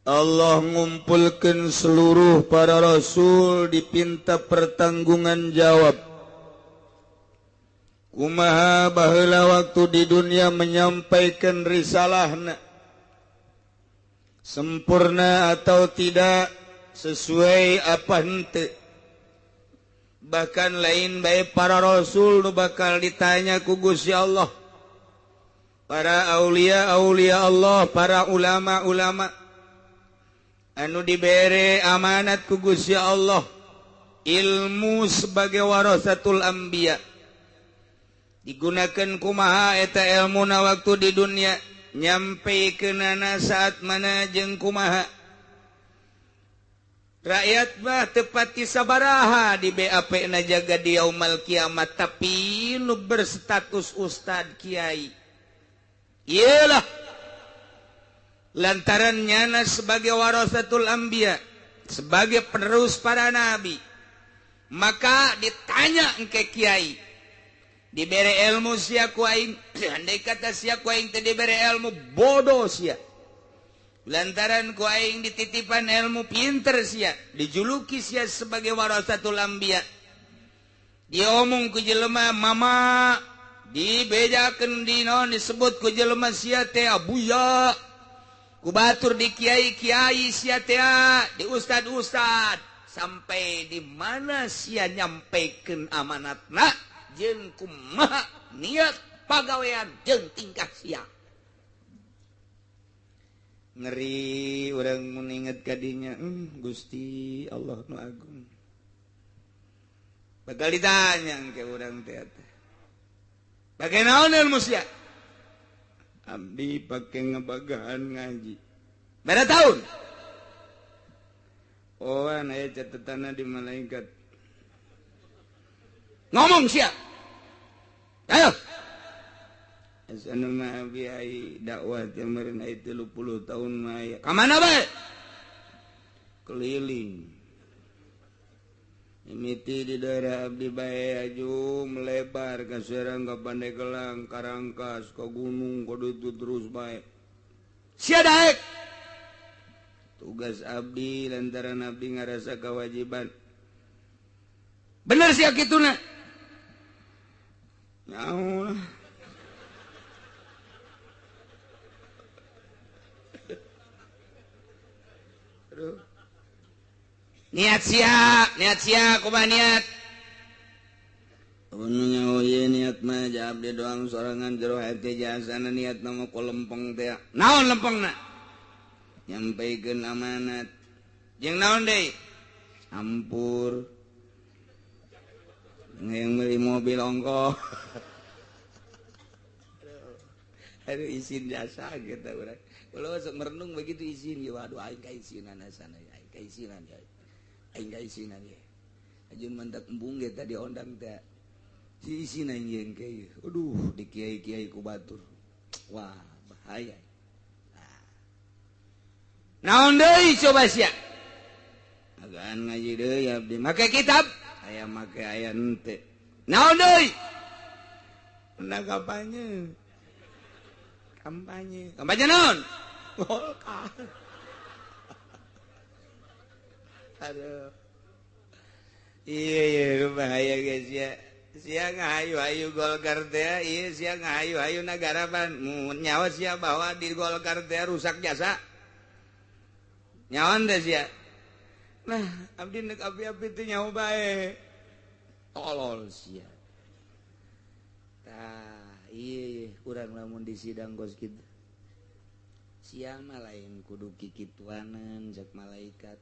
Allah ngumpulkan seluruh para rasul dipinta pertanggungan jawab. Kumaha baheula waktu di dunia menyampaikan risalahna, sempurna atau tidak, sesuai apa henteu. Bahkan lain bae para rasul nu bakal ditanya ku Gusti Allah, para aulia aulia Allah, para ulama ulama anu dibere amanat ku Gusti Allah ilmu sebagai warasatul anbiya, digunakan kumaha eta ilmuna waktu di dunia, nyampe kenana saat mana jeung kumaha. Rakyat mah tepati sabaraha di BAP na jaga di yaumal kiamat, tapi nu berstatus ustad kiai iyalah lantaran nyana sebagai warasatul anbiya, sebagai penerus para nabi, maka ditanya engke kiai, dibere ilmu sia ku aing, andai kata sia ku aing teu dibere ilmu, bodoh sia. Lantaran ku aing dititipan ilmu, pinter sia, dijuluki sia sebagai warasatul anbiya. Diomong ku jelema mama, dibejakeun di naon, disebut ku jelema sia teh abuya, ku batur di kiai-kiai sia teh, di ustad-ustad, sampai di mana sia nyampaikan amanatna jeung kumaha niat pagawean jeung tingkah sia. Ngeri urang mun inget kadinya, Gusti Allah nu agung. Bakal ditanya ke urang teh teh. Pake naon ilmu sia? Abdi pake ngebagahan ngaji. Berapa tahun? Oh, aya catatanna di malaikat. Ngomong sia. Ayo. Asana mah abi ai dakwah teh meureun ai 30 tahun mah aya. Ka mana bae? Keliling. Mimiti di daerah abdi bae aju melebar ka Serang, ka Pandeglang, Karangkas, ka gunung, ka ditu terus bae. Sia daek. Tugas abdi lantaran abdi ngarasa kewajiban. Bener sia kituna? Nyaho lah. Aduh. Niat sia, niat sia, kumaha niat? Nyaho ieu niat mah ja abdi doang sorangan jero hati jasana niat nama ku lempeng teh. Naon lempengna? Nyampaikeun amanat. Jeung naon deui? Ampur. Yang beli mobil ongkoh. Aduh, izin jasa gitu urang. Kalau sok merenung begitu izin, ya waduh aing kaisinan sana, aing kaisinan ya. Aing kaisinan ya. Ajun mantak embung ge tadi ondang teh. Si izin aing jeung kieu. Aduh, di kiai-kiai ku batur. Wah, bahaya. Nah. Naon deui coba sia? Agan ngaji deui abdi make kitab, aya make aya henteu. Naon deui? Nah, kampanye. Kampanye. Kampanye naon? Golkar. Aduh. Iya iya bahaya guys ya. Sia ngahayu-hayu Golkar teh, iya sia ngahayu-hayu nagara pan nyawa sia bahwa di Golkar teh rusak jasa. Nyawan teh sia. Nah, abdi nek api-api teh nyawa bae. Tolol sia. Tah, iya kurang lamun di sidang kos kitu. Sia mah lain kudu kikituanan cek malaikat.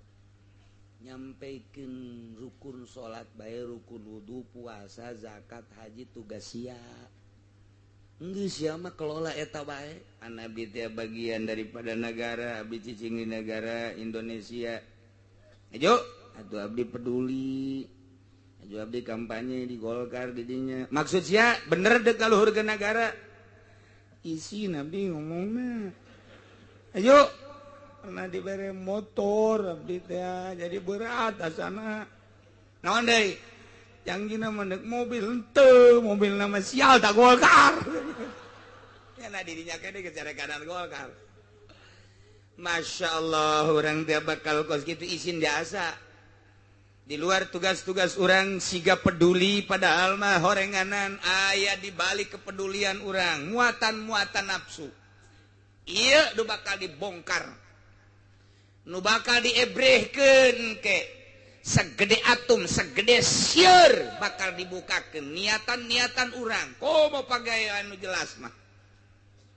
Nyampaikan rukun salat bae, rukun wudu, puasa, zakat, haji tugas sia. Geus sia mah kelola eta bae. An abdi teh bagian daripada negara, abdi cicing di negara Indonesia. Ayo, atuh abdi peduli. Ayo abdi kampanye di Golkar di dinya. Maksud sia bener dek kaluhur ke negara. Isi nabi ngomongna. Ayo pernah diberi motor abdi teh jadi berat asana. Naon deui? Janggina mah mobil henteu, mobil nama sial tak Golkar. Ya nah dirinya kene geus kanan Golkar. Masya Allah orang dia bakal kos gitu izin jasa di luar tugas-tugas orang siga peduli, padahal mah horenganan aya di balik kepedulian orang muatan-muatan nafsu. Iya, nu bakal dibongkar, nu bakal diebrehkeun ke segede atom, segede sieur bakal dibukakeun niatan-niatan urang. Komo pagawean nu jelas mah.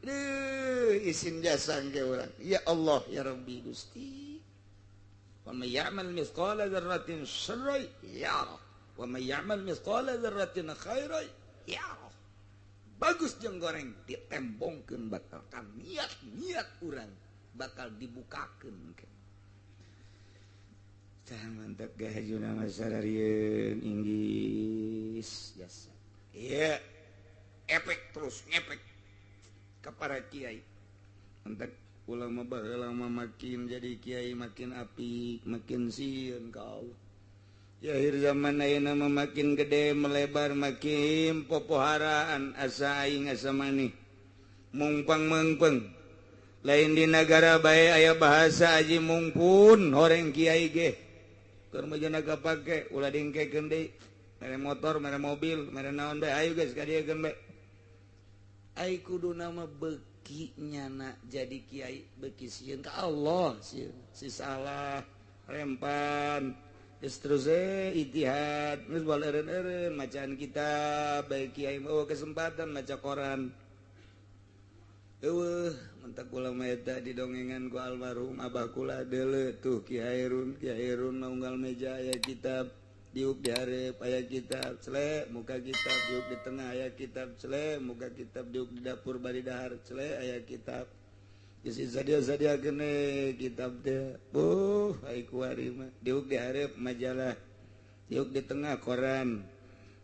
Duh, isin jasa ke urang. Ya Allah ya Rabbi Gusti. Wa may ya'mal mithqala dzarratin syarran yarah wa may ya'mal mithqala dzarratin khairan yarah. Bagus jeung goreng ditembongkeun bakal ka niat-niat urang bakal dibukakeun. Tah mantap gahajuna masararieun inggis jasa. Iya, efek terus ngepek ke para kiai. Entek ulama baheula mah makin jadi kiai makin apik, makin sieun ka Allah. Ya akhir zaman ayeuna mah makin gede melebar makin popoharaan asa aing asa maneh. Mungpang meungpeung. Lain di negara bae aya bahasa aji mungpun horeng kiai ge. Keur mah kapake ulah dingkekeun deui. Mere motor, mere mobil, mere naon bae ayo geus ka dieu bae. Ai kudu nama beki nyana jadi kiai beki sieun ka Allah, sieun si salah rempan geus terus ijtihad geus bal eureun-eureun macaan kitab bae kiai mah kesempatan maca koran. Eueuh mentak ulama eta didongengan ku almarhum abah kula deuleu tuh Ki Hairun, Ki Hairun mah unggal meja aya kitab. Diuk di hareup aya kitab, cele muka kitab, diuk di tengah aya kitab, cele muka kitab, diuk di dapur bari dahar, cele aya kitab. Geus sadia-sadia gene kitab teh. Buh, ai kuari mah diuk di hareup majalah, diuk di tengah koran,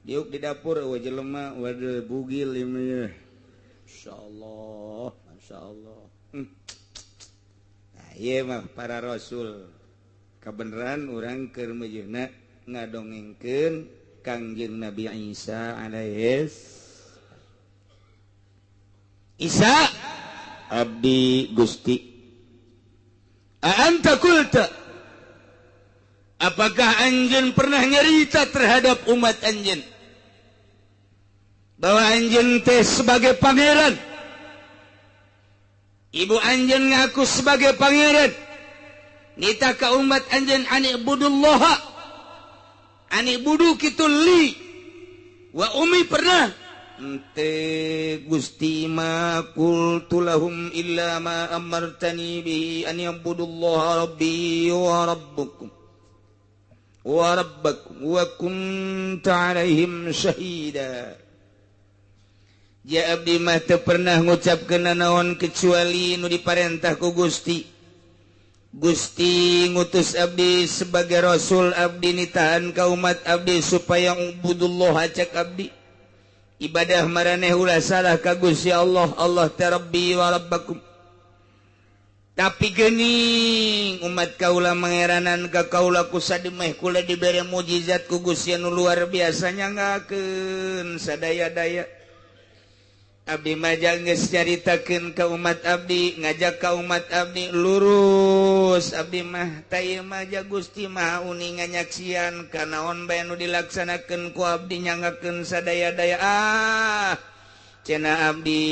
diuk di dapur eueuh jelema waduh bugil ieu mah. Insyaallah, masyaallah. Nah, ieu mah para rasul. Kabeneran urang keur mejeuna ngadongengkeun Kangjeng Nabi Isa alaihis Isa abdi Gusti. A anta qulta, apakah anjeun pernah nyerita terhadap umat anjeun bahwa anjeun teh sebagai pangeran? Ibu anjeun ngaku sebagai pangeran. Nita ka umat anjeun ani budullaha ani budu kitu li wa umi pernah ente Gusti ma qultu lahum illa ma amartani bihi an yabudullaha rabbi wa rabbukum wa rabbakum wa kunta alaihim syahida. Ja abdi mah teu pernah ngucapkeun nanaon kecuali nu diparentah ku Gusti. Gusti ngutus abdi sebagai rasul, abdi nitahan ka umat abdi supaya ubudullah cek abdi. Ibadah maraneh ulah salah ka Gusti Allah, Allah teh Rabbi wa Rabbakum. Tapi geuning umat kaula mangeranan ka kaula ku sademeh kula dibere mukjizat ku Gusti anu luar biasa nyanggakeun sadaya-daya. Abdi mah geus nyaritakeun ka umat abdi, ngajak ka umat abdi lurus abdi mah ta ieu mah ja Gusti Maha uninga nyaksian kanaon bae nu dilaksanakeun ku abdi nyanggakeun sadaya-daya. Ah cenah abdi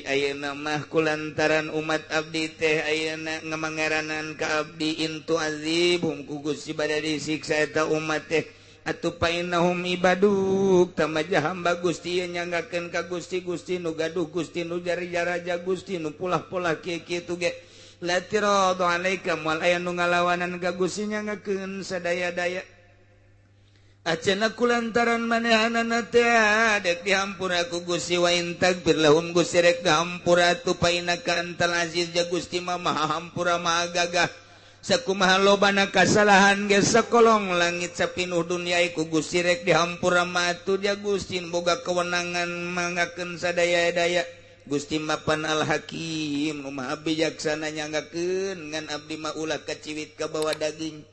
ayeuna mah kulantaran umat abdi teh ayeuna ngamangeranan ka abdi intu azibhum ku Gusti bada disiksa eta umat teh atuh painahum ibaduk tamaja hamba Gusti nyanggakeun ka Gusti, Gusti nu gaduh, Gusti nu jari-jaraja, Gusti nu pulah-pulah kieu kitu ge la tiradu alaika moal aya nu ngalawanan ka Gusti nyanggakeun sadaya-daya. Acana kulantaran manehanana teh dek dihampura ku Gusti wa in tagfir lahum Gusti rek dihampura atuh painaka antal aziz ja Gusti mah maha hampura maha gagah. Sakumaha lobana kasalahan ge sakolong langit sapinuh dunia iku Gusti rek dihampura mah atuh ja Gusti boga kewenangan manggakeun sadaya-daya. Gusti mapan al hakim nu maha bijaksana nyanggakeun ngan abdi mah ulah kaciwit ka bawa daging.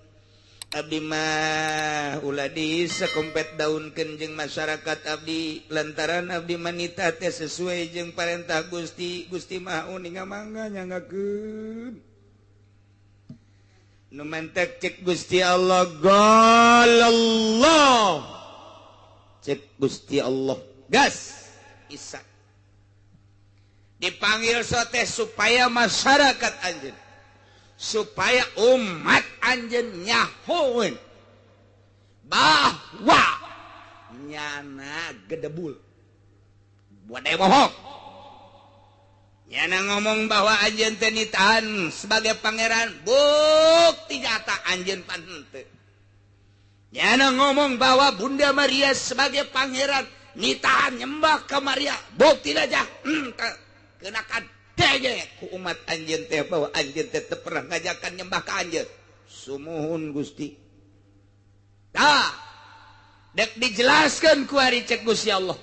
Abdi mah ulah disakompet daunkeun jeung masyarakat abdi lantaran abdi manita teh sesuai jeung parentah Gusti. Gusti Maha Uninga mangga nyanggakeun. Nu mantek cek Gusti Allah galallah. Cek Gusti Allah gas Isa. Dipanggil sote supaya masyarakat anjeun, supaya umat anjeun nyahoeun bahwa nyana gedebul buat daya bohong. Nyana ngomong bahwa anjeun teh nitahan sebagai pangeran, bukti nyata anjeun pan henteu. Nyana ngomong bahwa Bunda Maria sebagai pangeran nitahan nyembah ke Maria, bukti aja henteu. Kenakan dege ku umat anjeun teh bahwa anjeun teh teu pernah ngajakan nyembah ka anjeun. Sumuhun Gusti. Tah, dek dijelaskeun ku ari cek Gusti Allah.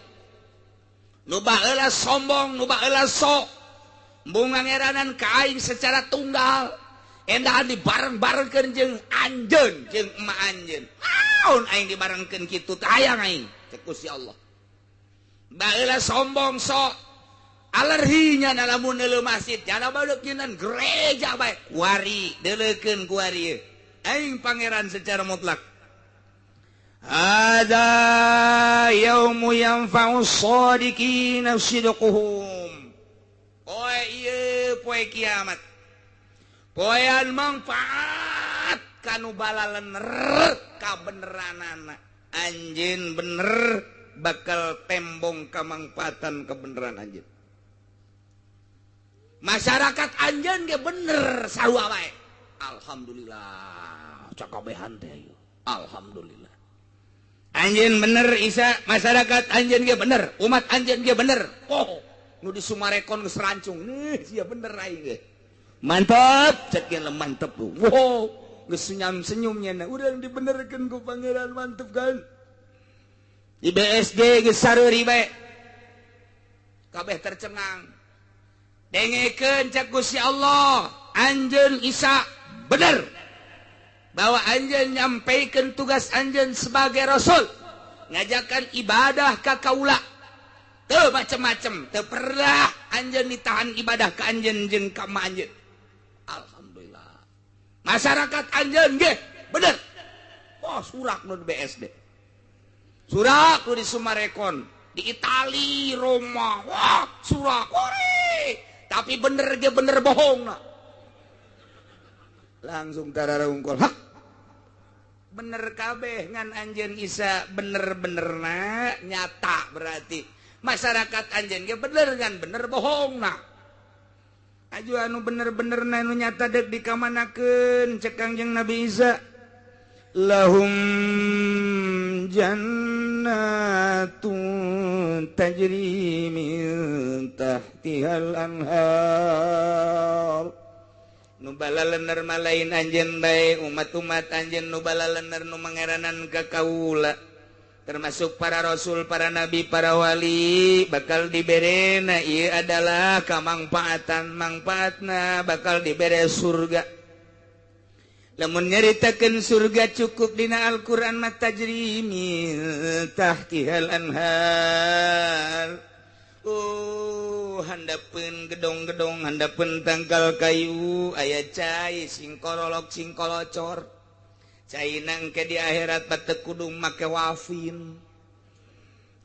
Nu baheula sombong, nu baheula sok embung ngangeranan ka aing secara tunggal. Endahan dibareng-barengkeun jeung anjeun jeung emak anjeun. Naon aing dibarengkeun kitu teh hayang aing cek Gusti Allah. Baheula sombong sok alerhinya lamun neuleuh masjid jana badeuk nyinan gereja bae kuari deuleukeun kuari aing pangeran secara mutlak. Hadza yaumu yanfa'u shadiqina sidquhum. Poe ieu poe kiamat, poean manfaat kanu balalener kabeneranana. Anjeun bener bakal tembong kamangfaatan kebeneran anjeun. Masyarakat anjeun ge bener sarua wae. Alhamdulillah cakabehan teh ayo. Alhamdulillah. Anjeun bener Isa, masyarakat anjeun ge bener, umat anjeun ge bener. Oh, nu di Sumarekon geus rancung. Nih, sia bener aing ge. Mantep, cek ge mantep tuh. Wow, geus senyum-senyum nya. Urang dibenerkeun ku pangeran mantep kan. Di BSD geus sareuri bae. Kabeh tercengang. Dengekeun cek Gusti Allah, anjeun Isa bener bahwa anjeun nyampaikan tugas anjeun sebagai rasul, ngajakan ibadah ka kaula. Teu macem-macem, teu pernah anjeun ditahan ibadah ka anjeun jeung ka ma anjeun. Alhamdulillah. Masyarakat anjeun ge bener. Oh, surak nu di BSD. Surak nu di Sumarekon, di Itali, Roma. Wah, surak ore. Tapi bener ge bener bohong na. Langsung tararungkol. Hah? Bener kabeh ngan anjeun Isa bener-benerna nyata berarti. Masyarakat anjeun ge bener ngan bener bohong na. Aju anu bener-benerna nu nyata deuk dikamanakeun cek Kangjeng Nabi Isa. Lahum jannatun tajri min tahtihal anhar. Nu balalener malain anjeun bae umat-umat anjeun nu balalener nu mangeranan ka kaula termasuk para rasul, para nabi, para wali bakal diberena ieu adalah kamangfaatan mangfaatna bakal dibere surga. Lamun nyaritakeun surga cukup dina Al-Qur'an mah tajri min tahtihal anhar. Oh, handapeun gedong-gedong, handapeun tangkal kayu, aya cai singkololok singkolocor. Cai nangke di akhirat teu kudu make wafin.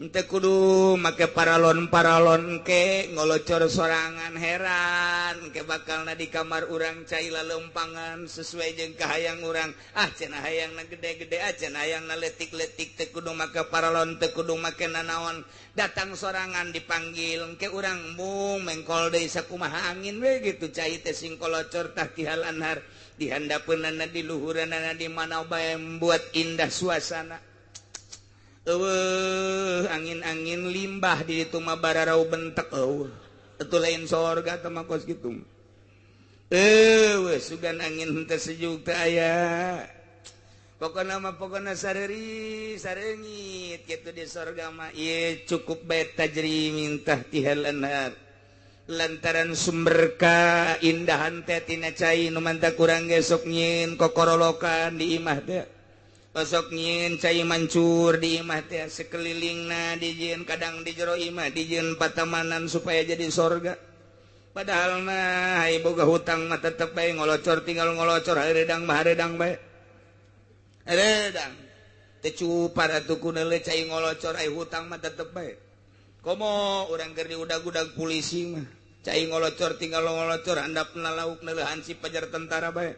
Teu kudu make paralon-paralon ke ngolocor sorangan heran ke bakalna di kamar urang cai lalempangan sesuai jeung kahayang urang. Ah cenah hayangna gede-gede, ah cenah hayangna leutik-leutik teu kudu make paralon, teu kudu make nanaon. Datang sorangan dipanggil ke urang mung mengkol deui sakumaha angin we gitu cai teh singkolocor tahtihal anhar di handapeunana di luhuranana di mana bae membuat indah suasana. Eueuh angin-angin limbah di ditu mah bararau bentek eueuh. Itu lain sorga teh mah kos kitu. Eueuh sugan angin henteu sejuk teh aya. Pokona mah pokona sareuri sareungit kitu di sorga mah ieu cukup bae tajri min tahtihal anhar. Lantaran sumber kaindahan teh tina cai nu manta kurang ge sok nyieun kokorolokan di imah teh. Sok nyieun cai mancur di imah teh, sekelilingna dijieun, kadang di jero imah dijieun patamanan supaya jadi sorga. Padahal mah ai boga hutang mah tetep bae ngolocor, tinggal ngolocor, hareudang mah hareudang bae. Hareudang. Teu cupar atuh ku neuleuh cai ngolocor, ai hutang mah tetep bae. Komo urang keur diudag-udag polisi mah. Cai ngolocor tinggal ngolocor, handapna lauk neuleuh hansip pajar tentara bae.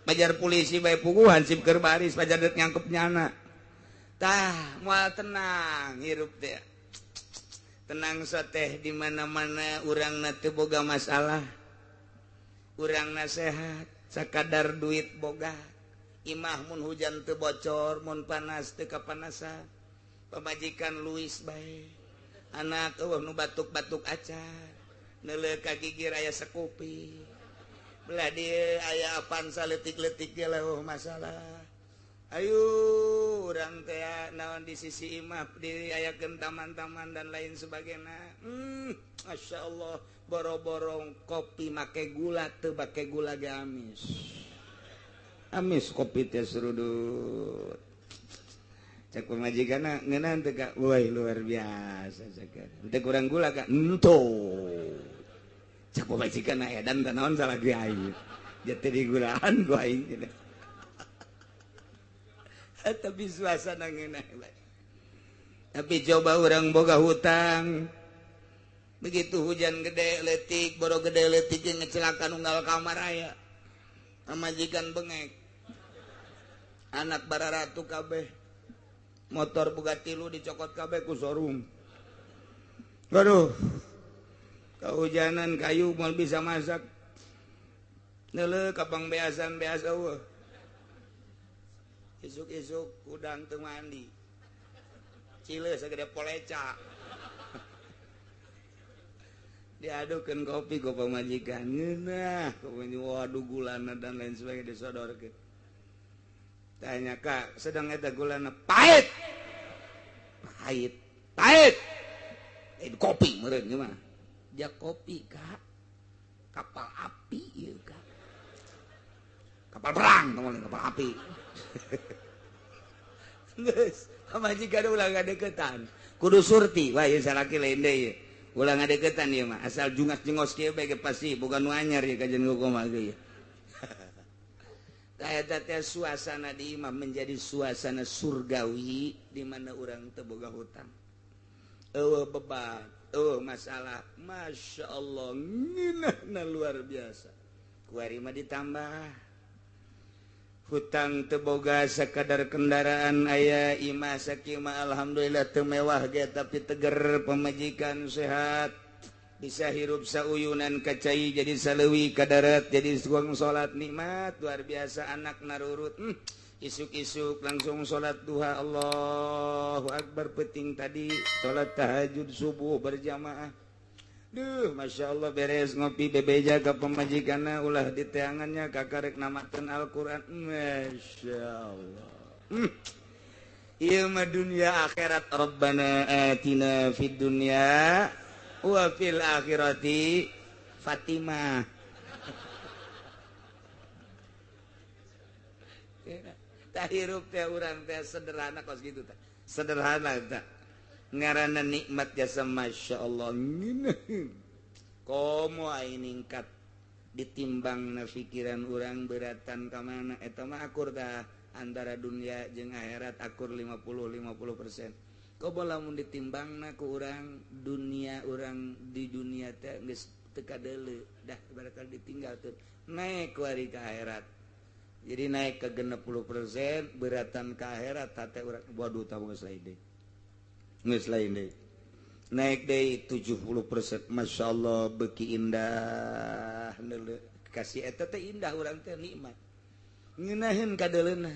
Pajar polisi bae puguh hansip keur baris pajar deuk nyangkep nyana. Tah moal tenang hirup teh. Tenang soteh di mana-mana urangna teu boga masalah. Urangna sehat, sakadar duit boga. Imah mun hujan teu bocor, mun panas teu kapanasan. Pamajikan luis bae. Anak eueuh nu batuk-batuk acan. Neuleuh ka gigir aya sekupi. Belah dieu aya Avanza leutik-leutik ge leuh masalah. Ayo urang teh naon di sisi imah diayakeun taman-taman dan lain sebagainya. Masya Allah, boro-borong kopi make gula teu make gula ge amis. Amis kopi teh serudut. Cek pamajikanna ngeunaan teu ka? Woi luar biasa cek. Teu kurang gula ka? Henteu. Cek pamajikanna edan teh naon salah ge aing. Jadi digulaan ku aing cenah. Tapi suasana ngeunah. Tapi coba urang boga hutang. Begitu hujan gede leutik, boro gede leutik ge ngecelakan unggal kamar aya. Pamajikan bengek. Anak bararatu kabeh. Motor boga tilu dicokot kabeh ku showroom. Waduh. Kehujanan kayu moal bisa masak. Neuleuh ka pangbeasan beas eueuh. Isuk-isuk udang teu mandi. Cile sagede poleca. Diadukeun kopi ku pamajikan. Ngeunah, waduh gulana dan lain sebagainya disodorkeun. Tanya kak, sedang eta gulana pahit. Pahit. Pahit. Kopi meureun ieu mah. Dia kopi kak. Kapal api ieu kak. Kapal perang tong kapal api. Geus, pamajikan ulah ngadeukeutan. Kudu surti, wah ieu salaki lain deui. Ulah ngadeukeutan ieu mah, asal jungas-jengos kieu bae ge pasti boga nu anyar ieu kajian kumaha ge ieu. Eta teh suasana di imah menjadi suasana surgawi di mana urang teu boga hutang. Eueuh beban, eueuh masalah. Masya Allah, ngeunahna luar biasa. Kuari mah ditambah hutang teu boga, sakadar kendaraan aya, imah sakieu mah alhamdulillah teu mewah ge tapi teger, pamajikan sehat, bisa hirup sauyunan ka cai jadi saleuwi ka darat jadi suang salat nikmat luar biasa, anak narurut. Isuk-isuk langsung salat duha, Allahu akbar, penting tadi salat tahajud subuh berjamaah. Duh, Masya Allah, beres ngopi bebeja ka pamajikanna ulah diteangannya kakarek namakeun Al-Qur'an. Masya Allah. Ieu mah dunia akhirat. Rabbana atina fid dunya wa fil akhirati Fatimah. Tah hirup teh urang teh sederhana kos gitu teh. Sederhana teh. Ngaranna nikmat jasa Masya Allah. Komo ai ningkat ditimbangna pikiran urang beratan ka mana eta mah akur tah antara dunia jeung akhirat akur 50-50%. Komo lamun ditimbangna ku urang dunia, urang di dunia teh geus teu kadeuleu dah barangkali ditinggal tuh naik kuari ka akhirat. Jadi naik ke 60% beratan ka akhirat hate urang waduh tah geus lain deui. Geus lain deui. Naik deui 70%. Masya Allah beuki indah kasih eta teh indah urang teh nikmat. Ngeunaheun kadeuleuna.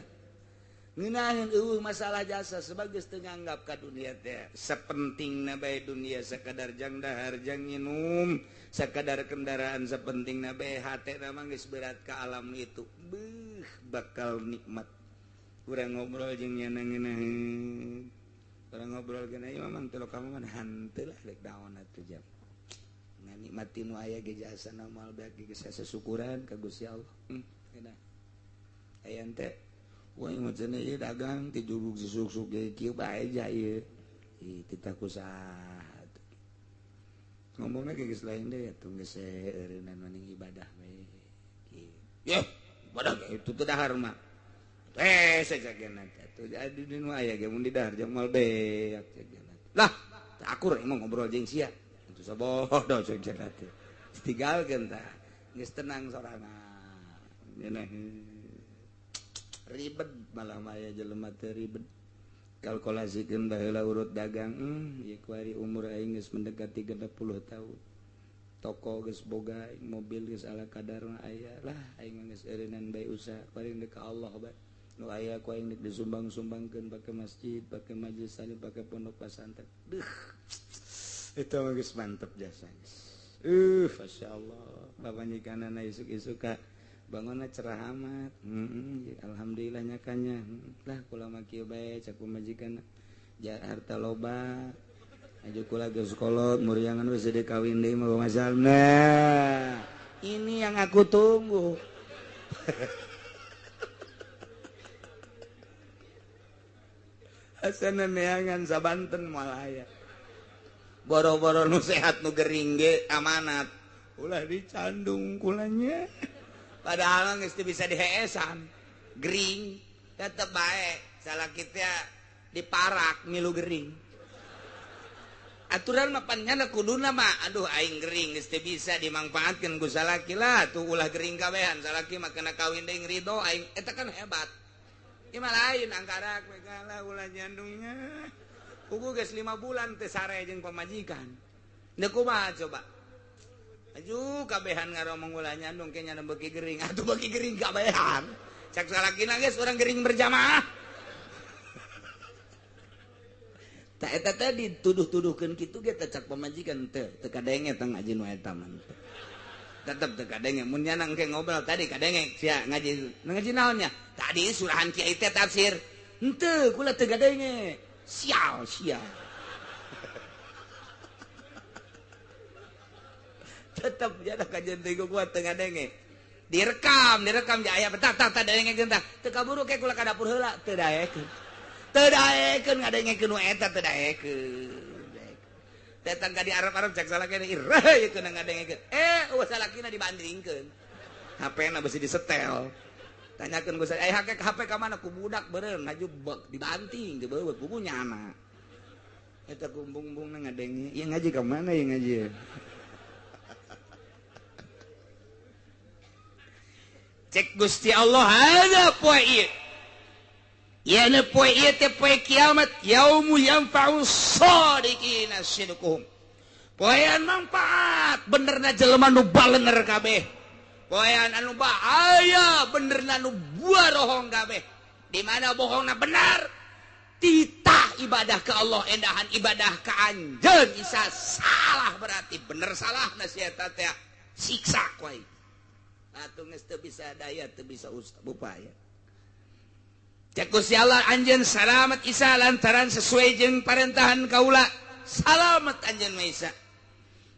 Ngeunaheun eueuh masalah jasa sebab geus teu nganggap ka dunia teh sapentingna bae dunia sakadar jang dahar jang nginum sakadar kendaraan sapentingna bae hatena mah geus berat ka alam itu. Beuh bakal nikmat. Urang ngobrol jeung nyana ngeunaheun. Urang ngobrol gena ieu mah teu kamu mah hanteu lah rek daon atuh jam. Nganikmati nu aya ge jasana moal beak geus syukuran ka Gusti Allah. Enak. Aya teh wah mah cenah ieu dagang ti jurug susuk-suk ge kieu bae ja ieu. Ih titah ku saha ngomongna ge geus lain deui atuh geus eureunnan maning ibadah we. Kieu. Yeuh, ibadah ge itu teu dahar mah. Sajagena teh atuh jadi nu aya ge mun didahar jeung moal beak cegena. Lah, akur emang ngobrol jeung sia. Atuh sabodo cegena teh. Tinggalkeun tah. Geus tenang sorangan. Ngeunah. Ribet malah maya jelema teh ribet. Kalkulasikeun baheula urut dagang, ieu kuari umur aing geus mendekati 60 tahun. Toko geus boga, mobil geus ala kadarna aya lah aing geus eureunnan bae usaha paling deuk ka Allah bae. Nu aya ku aing deuk disumbang-sumbangkeun pake masjid, pake majelis taklim, pake pondok pesantren. Duh. Itu mah geus mantep jasa geus. Masyaallah. Bapanjikanana isuk-isuk ka bangunna cerah amat. Alhamdulillah nyakanya. Lah kula mah kieu bae cak pamajikan ja harta loba. Aju kula geus kolot muriangan we deuk kawin deui mah masalna. Ini yang aku tunggu. Asana neangan sabanten moal aya. Boro-boro nu sehat nu gering ge amanat. Ulah dicandung kulanya. Padahal geus teu bisa diheesan. Gering tetep bae salaki teh diparak milu gering. Aturan mah pan nyana kuduna mah aduh aing gering geus teu bisa dimangfaatkeun ku salaki lah tuh ulah gering kabehan salaki mah kena kawin deui ridho aing eta kan hebat. Ieu mah lain angkarak we kalah ulah nyandungnya. Kuku geus 5 bulan teu sare jeung pamajikan. Deuk kumaha coba? Aduh kabehan ngaromong ulah nyandung ke nyandung beuki gering. Atuh beuki gering kabehan. Cak salakina geus urang gering berjamaah. Ta eta teh dituduh-tuduhkeun kitu ge teh cak pamajikan teu teu kadenge teh ngaji nu eta mah. Tetep teu kadenge mun nya nang ke ngobrol tadi kadenge sia ngaji. Ngaji naon nya? Tadi surahan kiai teh tafsir. Henteu kula teu kadenge. Sial sial. Tetep jada kajian teh kuat teu ngadenge. Direkam, direkam ja aya tah tah tah dengekeun tah. Teu kaburu ke kula ka dapur heula teu daekeun. Teu daekeun ngadengekeun nu eta teu daekeun. Datang ka di Arab-Arab cak salakina ireh ieu keuna ngadengekeun. Eueuh salakina dibandingkeun. HP-na beusi disetel. Tanyakeun ku saya, HP ka mana ku budak beureun ngaju bek dibanting teu beuweuk buku nyana. Eta kumbung-bumbungna ngadenge. Ieu ngaji ka mana ieu ngaji? Cek Gusti Allah ada poe ieu. Ieu poe ieu teh poe kiamat yaumu yanfa'u shadiqina sidquhum. Poean manfaat benerna jelema nu balener kabeh. Poean anu bahaya benerna nu bohong kabeh. Di mana bohongna benar? Titah ibadah ke Allah endahan ibadah ka anjeun isa salah berarti bener salahna si eta teh siksa ku aing. Atuh geus teu bisa daya teu bisa upaya. Cek Gusti Allah anjeun salamet Isa lantaran sesuai jeung parentahan kaula. Salamet anjeun mah Isa.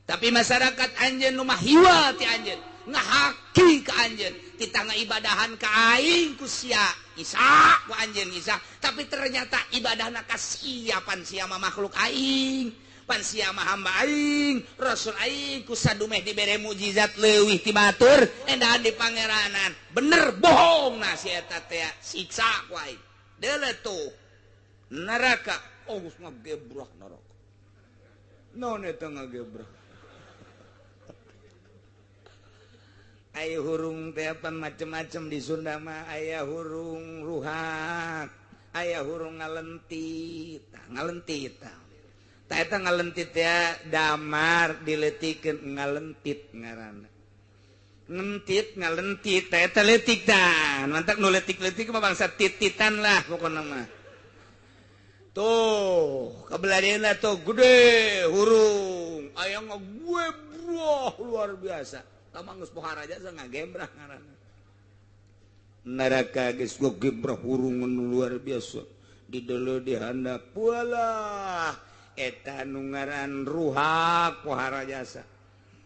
Tapi masyarakat anjeun nu mah hiwa ti anjeun, ngahaki ka anjeun, titah ngaibadahan ka aing ku sia Isa ku anjeun Isa, tapi ternyata ibadahna ka sia pan sia mah makhluk aing. Pan sia mah hamba aing, rasul aing ku sadumeh dibere mukjizat leuwih ti batur endahan di pangeranan. Bener bohong na si eta teh siksa ku aing. Deuleu tuh neraka, oh geus ngagebrah neraka. Naon eta ngagebrah? Aya hurung teh apa macem-macem di Sunda mah aya hurung ruhak, aya hurung ngalentit, ngalentit. Ta eta ngalentit ya damar diletikeun ngalentit ngaranna. Ngentit ngalentit ta eta leutik tah. Mantak nu leutik-leutik mah bangsa tititan lah pokona mah. Tuh, kabelah tuh gede hurung aya ngagebrah luar biasa. Tah geus pohara jasa ngagebrah ngaranna. Neraka geus ngagebrah hurung luar biasa. Di deuleu di handap walah. Eta nu ngaran ruhak pohara jasa.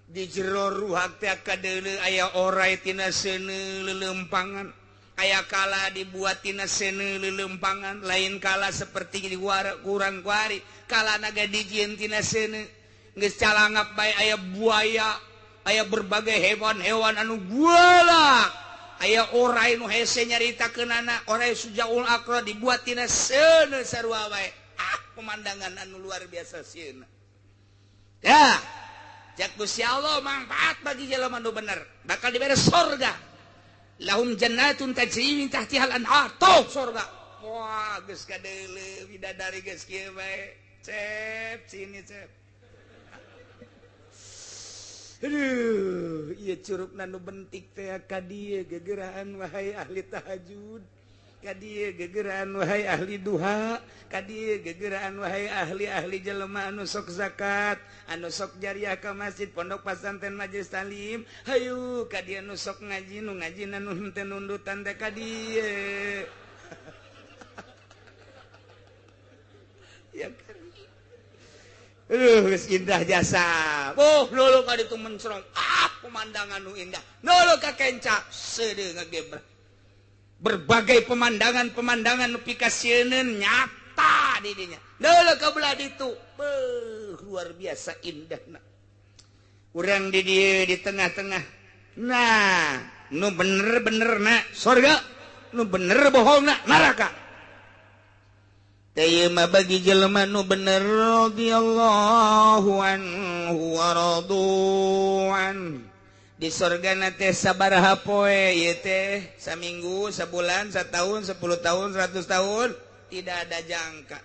Di jero ruhak teh kadeuleu aya orai tina seuneu lelempangan, aya kala dibuat tina seuneu lelempangan, lain kala seperti di kurang kuari, kala naga dijieun tina seuneu. Geus calangap bae aya buaya, aya berbagai hewan-hewan anu gualak, aya orai nu hese nyaritakeunana, orai sujaul akra dibuat tina seuneu sarua bae. Ah, pemandangan anu luar biasa sieuna. Ya, cek Gusti Allah manfaat bagi jelema nu bener, bakal dibere sorga. Lahum jannatun tajri min tahtihal anhar. Tuh sorga. Wah, geus kadeuleu bidadari geus kieu bae. Cep sini cep. Aduh, ieu curugna nu bentik teh ka dieu gegeraan wahai ahli tahajud. Ka dieu gegeraan wahai ahli duha, ka dieu gegeraan wahai ahli-ahli jelema anu sok zakat, anu sok jariah ka masjid, pondok pesantren, majelis taklim. Hayu ka dieu nu sok ngaji, nu ngajina nu henteu nundutan teh ka dieu. Ya kan. Aduh, geus indah jasa. Oh, lulu ka ditu mencrong. Ah, pemandangan nu indah. Lulu ka kenca seudeuh ngagebrah. Berbagai pemandangan-pemandangan nu pikasieun nyata di dinya. Leuleuk ka belah ditu. Beuh, luar biasa indahna. Urang di dieu di tengah-tengah. Nah, nu bener-benerna sorga, nu bener bohongna neraka. Teh mah bagi jelema nu bener radhiyallahu anhu wa radu'an. Di sorgana teh sabaraha poe ieu teh, saminggu, sabulan, satahun, 10 tahun, 100 tahun, tidak ada jangka.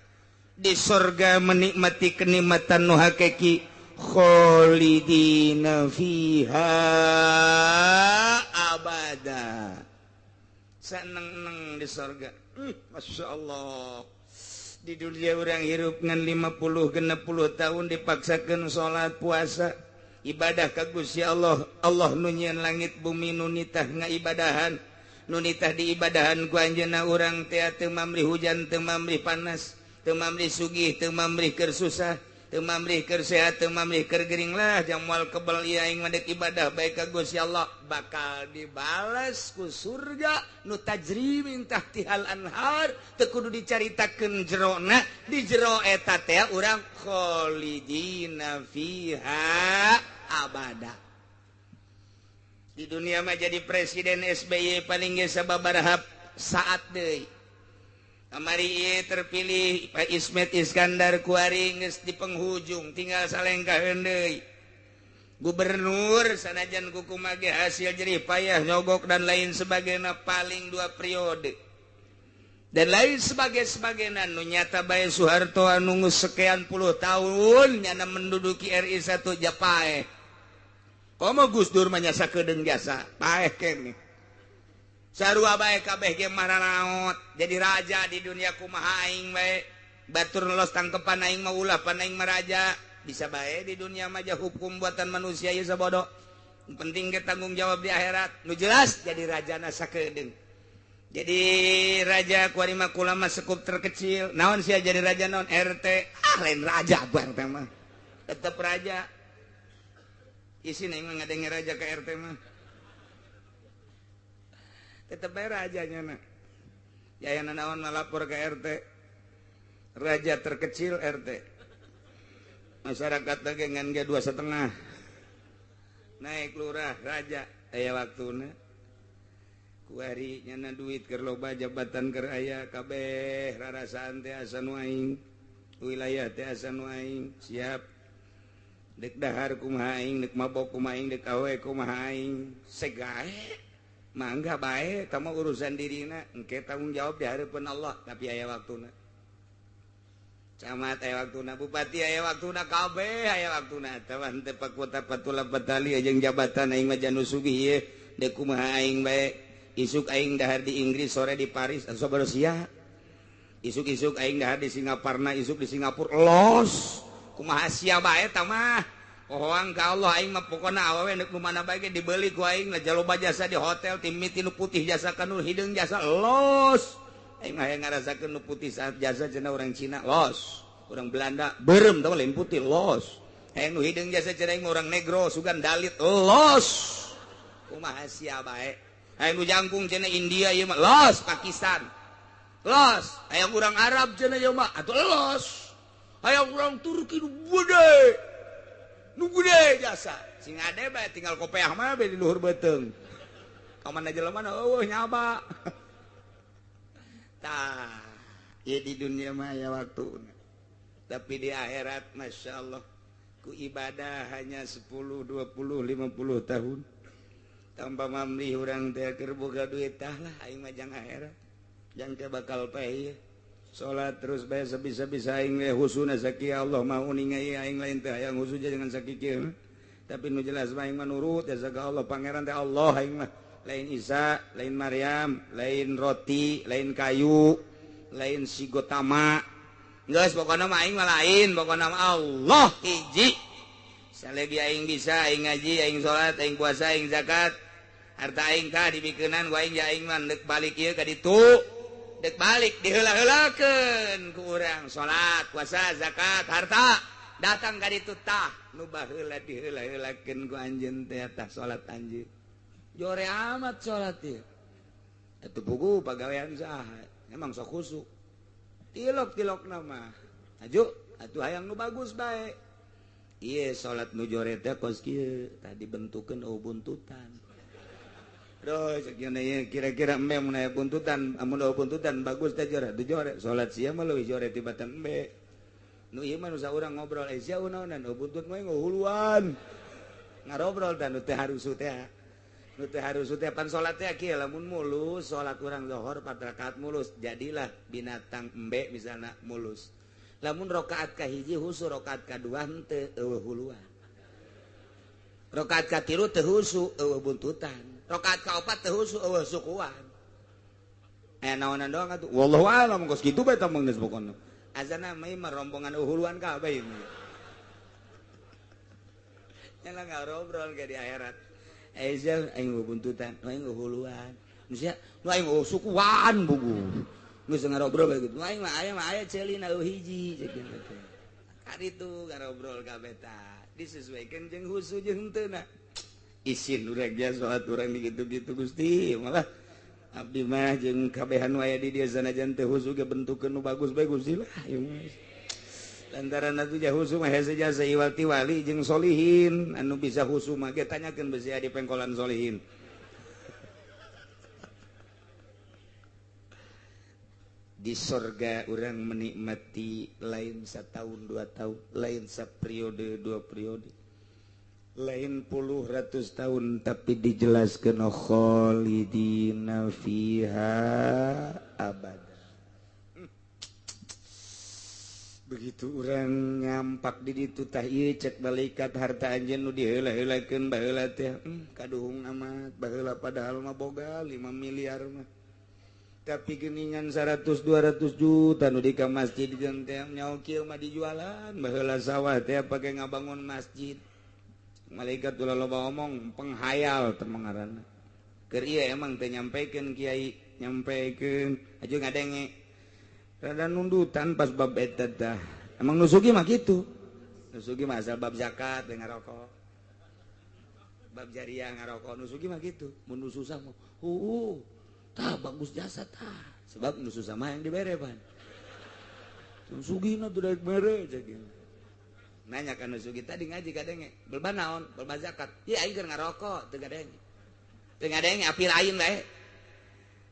Di sorga menikmati kenikmatan nu hakiki kholidina fiha abada. Seneng-neng di sorga. Masya Allah. Di dunia orang hirup ngan 50 60 tahun dipaksakeun salat, puasa, ibadah ka Gusti Allah. Allah nu nyieun langit bumi nu nitah ngaibadahan, nu nitah diibadahan ku anjeunna urang teh teu mamrih hujan, teu mamrih panas, teu mamrih sugih, teu mamrih keur susah, teu mamrih keur sehat, teu mamrih keur gering lah jang moal kebel ieu aing mah deuk ibadah bae ka Gusti Allah, bakal dibales ku surga nu tajri min tahtihal anhar, teu kudu dicaritakeun jerona, di jero eta teh urang kholidina fiha abada. Di dunia mah jadi presiden SBY paling ge sababaraha saat deui. Kamari ieu terpilih Pak Ismet Iskandar kuari geus di penghujung tinggal salengkaheun deui. Gubernur sanajan kukumaha ge hasil jerih payah nyogok dan lain sebagainya paling 2 periode. Dan lain sebagainya nu nyata bae Soeharto anu geus sekian puluh tahun nyana menduduki RI 1 japaeh. Komo Gus Dur mah nyasa kedeung jasa paeh keneh. Sarua bae kabeh ge maranaot jadi raja di dunia kumaha aing bae. Batur lolos tangkepan aing mah ulah pan aing mah raja. Bisa bae di dunia mah hukum buatan manusia ieu sabodo. Penting ge tanggung jawab di akhirat. Nu jelas jadi rajana sakedeung. Jadi raja kuari mah kulama sekup terkecil. Naon sia jadi raja naon RT? Ah lain raja ku RT mah. Tetep raja. Isin aing mah ngadenge raja ke RT mah. Tetep bae rajanya na. Jayana naon malapor ke RT. Raja terkecil RT. Masyarakat lagi ngan ge 2,5. Naik lurah raja aya waktuna. Kuari nyana duit keur loba jabatan keur aya kabeh rarasaan teh asa nu aing. Wilayah teh asa nu aing siap. Dek dahar kumaha aing, dek mabok kumaha aing, dek awe kumaha aing. Segae mangga bae eta mah urusan dirina, engke tanggung jawab di hareupeun Allah, tapi aya waktuna. Camat aya waktuna, bupati aya waktuna, kabeh aya waktuna. Eta mah henteu pakuta patula patali jeung jabatan aing mah janu sugih ieu, dek kumaha aing bae. Isuk aing dahar di Inggris, sore di Paris, asa baru sia. Isuk-isuk aing dahar di Singaparna, isuk di Singapura, los. Kumaha sia bae eta mah. Pohoang ka Allah aing mah pokona awewe neuk nu mana bae ge dibeli ku aing lah jaloba jasa di hotel timiti nu putih jasa ka nu hideung jasa los. Aing mah hayang ngarasakeun nu putih saat jasa cenah urang Cina los, urang Belanda beureum tah lain putih los. Hayang nu hideung jasa cenah aing orang negro sugan dalit los. Kumaha sia bae. Hayang nu jangkung cenah India ieu mah los, Pakistan. Los, hayang urang Arab cenah ieu mah atuh los. Hayang urang Turki nu gede. Nu gede jasa. Sing ade bae tinggal kopeah mah bae di luhur beuteung. Ka mana jelema na eueuh nyaba. Tah, ieu di dunia mah aya waktuna. Tapi di akhirat Masya Allah ku ibadah hanya 10, 20, 50 tahun. Tanpa mamli urang teh keur boga duit tah lah aing mah jang akhirat. Jang teh bakal paeh. Salat terus bae sabisa-bisa aing we husuna sakieu Allah mah uninga ieu aing lain teh hayang husu jangan sakieu. Tapi nu jelas mah aing mah nurut ya ka Allah pangeran teh Allah aing mah. Lain Isa, lain Maryam, lain roti, lain kayu, lain si Gotama. Geus pokona mah aing mah lain, pokona mah Allah hiji. Salagi aing bisa aing ngaji, aing salat, aing puasa, aing zakat. Harta aing tah dibikeunan ku aing ya aing mah deuk balik ieu ka ditu. Deuk balik diheula-heulakeun ku urang salat, puasa, zakat, harta. Datang ka ditu tah nu baheula diheula-heulakeun ku anjeun teh tah salat anjeun. Jore amat salat ieu. Atuh pugu pagawean saha? Emang sok khusuk. Tilok-tilok nama. Aju, atuh hayang nu bagus bae. Ieu salat nu jore teh kos kieu, tadi bentukeun eueuh buntutan. Duh, sekian ieu kira-kira embe mun aya buntutan, amun eueuh buntutan bagus teh jore, teu jore. Salat sia mah leuwih jore tibatan embe. Nu ieu mah nu saurang ngobrol, eh sia unaonan eueuh buntut mah ngahuluan. Ngarobrol tah nu teh harusu teh. Nu teh harusu teh pan salat teh kieu lamun mulus salat urang zuhur 4 rakaat mulus jadilah binatang embe misalna mulus. Lamun rakaat kahiji husu rakaat kadua henteu eueuh huluan. Rakaat katilu teu husu eueuh buntutan. Rakaat kaopat teu husu eueuh sukuan. Aya naonan doang atuh. Wallahu a'lam kos kitu bae tah mah geus pokona. Azana mah ieu mah rombongan huluan kabeh ieu mah. Nya ngarobrol ge di akhirat. Aisyah aing buntutan, aing huluan. Nu sia, nu aing sukuan bugu. Geus ngarobrol bae kitu. Aing mah aya mah aya ceulina hiji ceuk teh. Karitu ngarobrol kabeh tah. Disesuaikeun jeung husu jeung henteu na. Isin urang dia salat urang digitu-gitu Gusti, malah abdi mah jeung kabehan aya di dieu sanajan teu husu ge bentukeun nu bagus bae Gusti lah ieu mah. Lantaran atuh jah husu mah hese jasa iwal ti wali jeung solihin anu bisa husu mah ge tanyakeun besi di pengkolan solihin. Di sorga urang menikmati lain setahun 2 tahun, lain saperiode 2 periode, lain puluh ratus tahun, tapi dijelaskeun khalidina fiha abada. Begitu urang nyampak di ditu tah ieu cek malaikat harta anjeun nu diheula-heulakeun baheula teh kaduhung amat baheula padahal mah boga 5 miliar mah. Tapi geningan 100 200 juta nu di ka masjid jeung teh nyaho kieu mah dijualan baheula sawah teh pake ngabangun masjid. Malaikat ulah loba omong penghayal teh ngaranna. Keur ieu emang teh nyampekeun kiai, nyampekeun aju ngadenge. Rada nundutan pas bab eta tah. Emang nu sugih mah kitu. Nu sugih mah asal bab zakat teh ngarokok. Bab jariah ngarokok nu sugih mah kitu. Mun nu susah mah heueuh. Tah bagus jasa tah. Sebab nu susah mah yang dibere pan. Nu sugihna teu daek mere cek. Nanya ka nu sugih tadi ngaji kadenge. Belba naon? Belba zakat. Ieu aing keur ngarokok teu kadenge. Teu ngadenge api lain bae.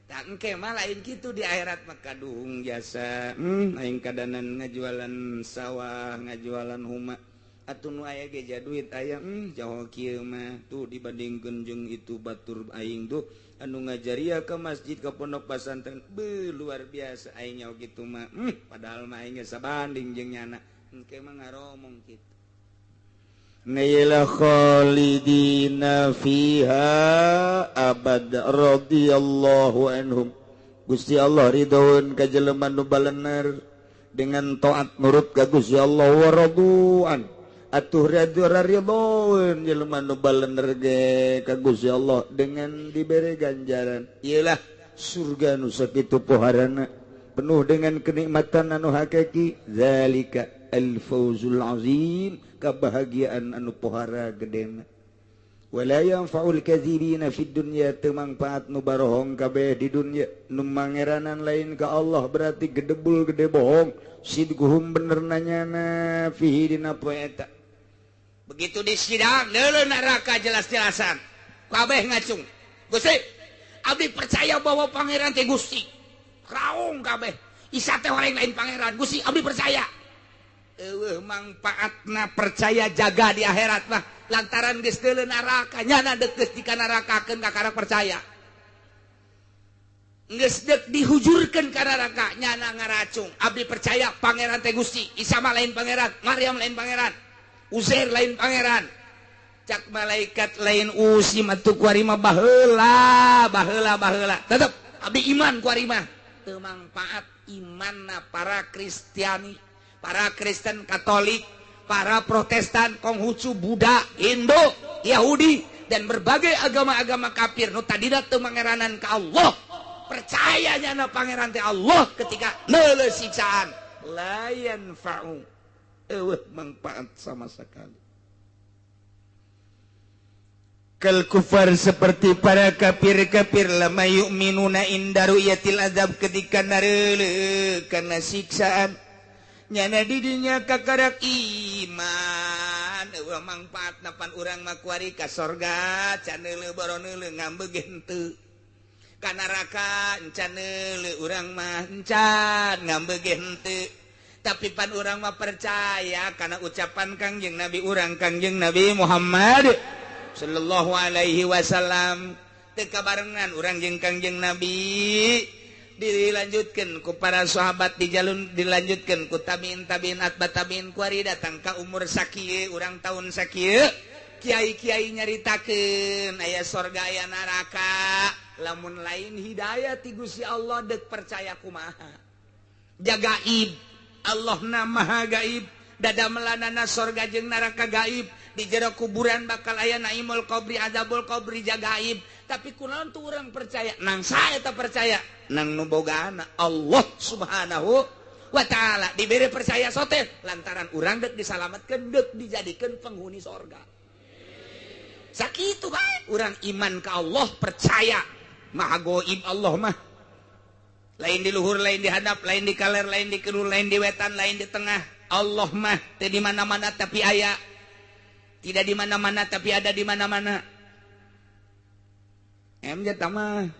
Tak engke mah lain kitu di akhirat mah kaduhung jasa. Aing kadanan ngajualan sawah, ngajualan huma. Atuh nu aya ge ja duit aya jauh kieu mah tuh dibandingkeun jeung itu batur aing tuh anu ngajaria ke masjid ke pondok pesantren beuh luar biasa aing nyaho kitu mah padahal mah aing geus sabanding jeung nyana engke mah ngaromong kitu. Naila khalidina fiha abad radhiyallahu anhum. Gusti Allah ridhoeun ka jelema nu balener dengan taat nurut ka Gusti Allah wa raduan. Atuh ridhoeun jelema nu balener ge ka Gusti Allah dengan dibere ganjaran. Ieulah surga nu sakitu poharana penuh dengan kenikmatan anu hakiki. Zalika al-fawzul azim kebahagiaan anu pohara gedena. Wala yanfa'ul kadzibina fid dunya teu mangpaat nu barohong kabeh di dunya nu mangeranan lain ka Allah berarti gedebul gede bohong sidguhum bener nanyana fihi dina poe eta. Begitu di sidang neuleuh neraka jelas-jelasan kabeh ngacung Gusti abdi percaya bahwa pangeran teh Gusti raung kabeh Isa teh orang lain pangeran Gusti abdi percaya. Eueuh mangpaatna percaya jaga di akhirat mah lantaran geus deuleu neraka nyana deukeut di kanarakakeun kakara percaya geus deuk dihujurkeun ka neraka nyana ngaracung abdi percaya pangeran teh Gusti Isa mah lain pangeran Maryam lain pangeran Uzair lain pangeran cak malaikat lain usi mah tuh kuari mah baheula baheula baheula tetep abdi iman kuari mah teu mangpaat imanna para Kristiani, para Kristen Katolik, para Protestan, Konghucu, Buddha, Hindu, Yahudi, dan berbagai agama-agama kafir nu tadina teu mangeranan ka Allah percaya nyana pangeran teh Allah ketika neuleuh siksaan la yanfa'u eueuh mangpaat sama sekali. Kal kufar seperti para kafir-kafir lama yu'minuna inda ru'yatil azab ketika nareuleuh kana siksaan nyana didinya kakarak iman eueuh mangpaatna pan urang mah kuari ka sorga can neuleuh boro neuleuh ngambek henteu ka neraka encan neuleuh urang mah encan ngambek henteu tapi pan urang mah percaya kana ucapan Kangjeng Nabi urang Kangjeng Nabi Muhammad sallallahu alaihi wasallam. Teu kabarengan urang jeung Kangjeng Nabi dilanjutkan ku para sahabat di jalun dilanjutkan ku tabiin tabiin atba tabiin kuari datang ka umur sakieu urang tahun sakieu kiai-kiai nyaritakeun aya sorga aya neraka lamun lain hidayah ti Gusti Allah deuk percaya kumaha jaga gaib Allah na maha gaib dada melanana sorga jeung neraka gaib di jero kuburan bakal aya naimul qabri azabul qabri jaga gaib tapi kunaon tuh urang percaya nang saya tak percaya nang nu bogaana Allah Subhanahu wa ta'ala diberi percaya sote lantaran urang dek disalamatkeun dek dijadikeun penghuni sorga sakitu bae urang iman ka Allah percaya maha goib Allah mah lain di luhur lain di hadap lain di kaler lain di kidul lain di wetan lain di tengah Allah mah teu di mana-mana tapi aya tidak di mana-mana tapi ada di mana-mana em jatah mah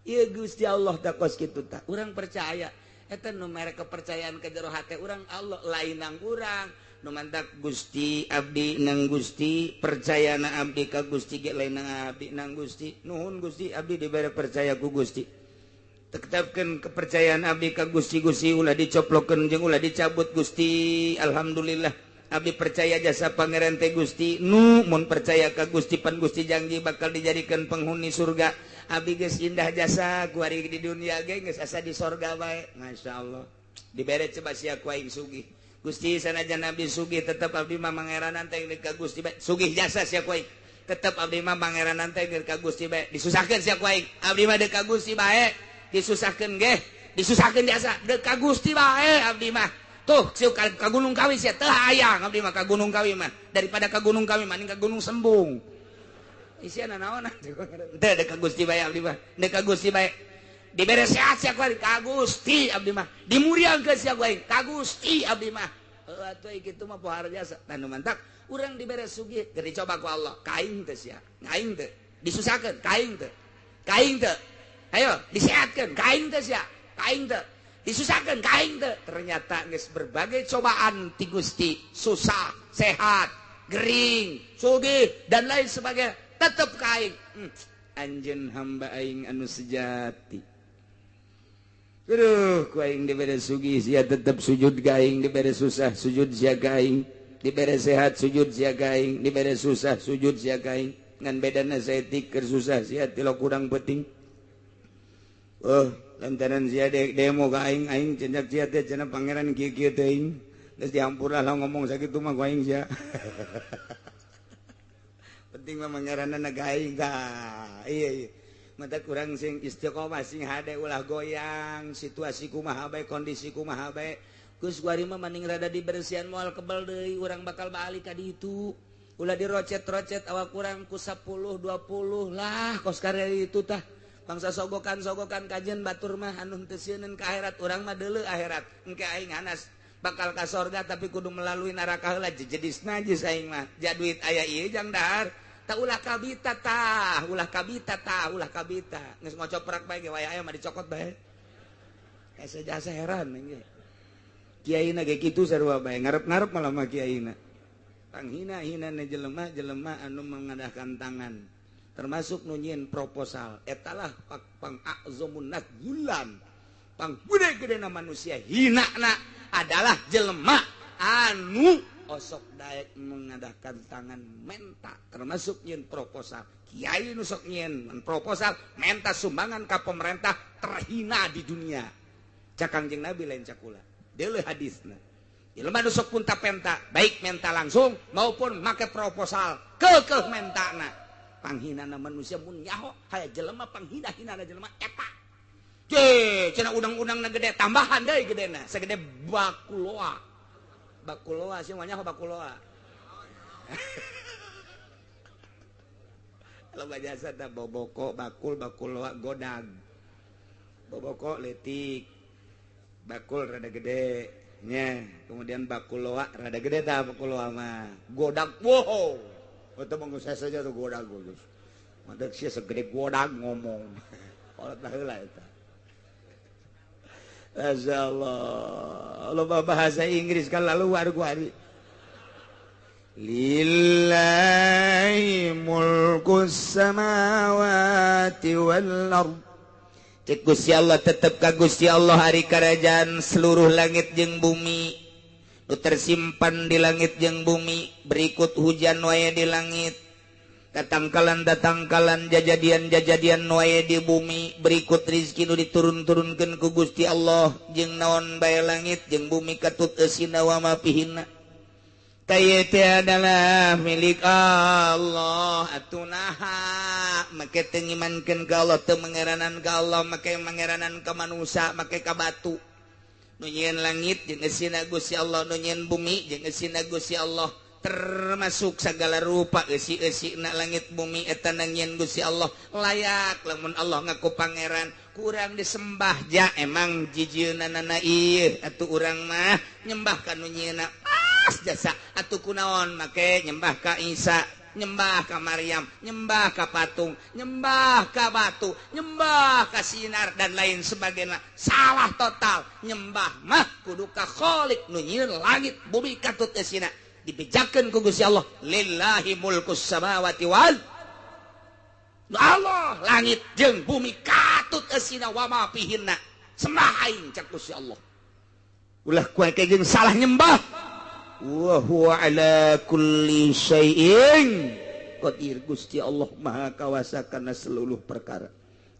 ieu Gusti Allah tah kos kitu tah urang percaya eta nu mere kepercayaan ke jero hate urang Allah lain nang urang nu mantak Gusti abdi nang Gusti percaya na abdi ka Gusti ge lain nang abdi nang Gusti nuhun Gusti abdi dibere percaya ku Gusti tetapkeun kepercayaan abdi ka Gusti Gusti ulah dicoplokeun jeung ulah dicabut Gusti alhamdulillah abdi percaya jasa pangeran teh Gusti nu mun percaya ka Gusti pan Gusti janji bakal dijadikan penghuni surga abdi geus indah jasa kuari di dunia ge geus asa di sorga bae masyaallah dibere coba sia ku aing sugih Gusti sanajan abdi sugih tetep abdi mah mangeranan teh ka Gusti bae sugih jasa sia ku aing tetep abdi mah mangeranan teh ka Gusti bae disusahkeun sia ku aing abdi mah deuk ka Gusti bae disusahkeun ge disusahkeun jasa deuk ka Gusti bae abdi mah tuh sieu ka Gunung Kawi sia teu hayang abdi mah ka Gunung Kawi mah daripada ka Gunung Kawi mah ka Gunung Sembung isiana naon teu deuk ka Gusti bae abdi mah deuk ka Gusti bae dibere sehat sia ku aing ka Gusti abdi mah dimuriangkeun sia ku aing ka Gusti abdi mah heuh atuh kitu mah pohara jasa tah nu mantak urang dibere sugih keur dicoba ku Allah ka aing teh sia aing teh disusahkeun ka aing teh ka aing teh ayo disehatkeun ka aing teh sia ka aing teh disusahkeun ka aing teh ternyata geus berbagai cobaan ti Gusti susah sehat gering sugih dan lain sebagainya tetep ka aing anjeun hamba aing anu sejati aduh ku aing dibere sugih sia tetep sujud ka aing dibere susah sujud sia ka aing dibere sehat sujud sia ka aing dibere susah sujud sia ka aing ngan bedana saeutik keur susah sia tilo kurang penting oh lantaran sia demo ka aing aing cendak sia teh cenah pangeran kieu-kieu teuing geus dihampura lah ngomong sakitu mah ku aing sia penting mah pangeranna ka aing tah iya iya mata kurang sing istiqomah sing hade ulah goyang situasi kumaha bae kondisi kumaha bae Geus kuari mah maning rada dibersihan moal kebel deui urang bakal balik ka ditu. Ulah dirocet-rocet awak kurang ku 10 20 lah kos karya itu tah. Bangsa sogokan-sogokan kajian batur mah anu teu sieun ka akhirat urang mah deuleu akhirat. Engke aing hanas bakal ka sorga tapi kudu melalui neraka heula jejedis najis aing mah. Ja duit aya ieu jang dahar. Tah ulah kabita tah, ulah kabita tah, ulah kabita. Geus ngocoprak bae ge waya aya mah dicokot bae. Asa jasa heran ge. Kiaina ge kitu sarua bae, ngarep-ngarep malah mah kiaina. Panghina-hinana jelema-jelema anu mengadahkan tangan. Termasuk nu nyieun proposal. Etalah pang a'zamun nas zulan. Pang gede-gedena manusia hinana adalah jelema anu osok daek mengadahkan tangan menta termasuk nyieun proposal. Kiai nu sok nyieun proposal menta sumbangan ka pemerintah terhina di dunia. Cak Kangjeng Nabi lain cakula. Deuleu hadisna. Jelema nu sok punta penta, baik menta langsung maupun make proposal, keukeuh mentana. Panghinana manusia mun nyaho haya jelema panghina-hinana jelema eta. Je, cenah undang-undangna gede tambahan deui gedena, sagede bakuloa. Bakuloa sih mah nyaho bakuloa. Loba jasa tah boboko, bakul, bakuloa, godag. Boboko leutik. Bakul rada gede nya, kemudian bakuloa rada gede tah bakuloa mah. Godag wow. Eta mah geus saja tuh godag geus. Mantek sia segede godag ngomong. Kolot baheula eta. Masyaallah. Loba bahasa Inggris kan lalu war-wari. Lillahi mulkus samawati wal ard. Cek Gusti Allah tetep ka Gusti Allah hari kerajaan seluruh langit jeung bumi. Nu tersimpan di langit jeung bumi, berikut hujan wae di langit. Tatangkalan-tatangkalan jajadian-jajadian wae di bumi, berikut rizki nu diturun-turunkeun ku Gusti Allah jeung naon bae langit jeung bumi katut eusina wa ma fihinna. Taya teh adalah milik Allah atuh naha make teu ngimankeun ka Allah teu mangeranan ka Allah make mangeranan ka manusia make ka batu. Nu nyieun langit jeung eusina Gusti Allah, nu nyieun bumi jeung eusina Gusti Allah, termasuk segala rupa eusi-eusina langit bumi eta nyieun Gusti Allah. Layak lamun Allah ngaku pangeran kurang disembah ja emang jijieunana ieu atuh urang mah nyembah ka nu nyieunna pas jasa atuh kunaon make nyembah ka Isa, nyembah ka Maryam, nyembah ka patung, nyembah ka batu, nyembah ka sinar dan lain sebagainya. Salah total. Nyembah mah kudu ka Khalik nu nyieun langit bumi katut eusina. Dibejakeun ku Gusti Allah, lillahi mulkus samawati wal Allah, langit jeung bumi katut eusina wa ma fihinna. Sembah aing cak Gusti Allah. Ulah kuat jeung salah nyembah. Wa huwa ala kulli syai'in qadir. Gusti Allah maha kawasa kana seluruh perkara.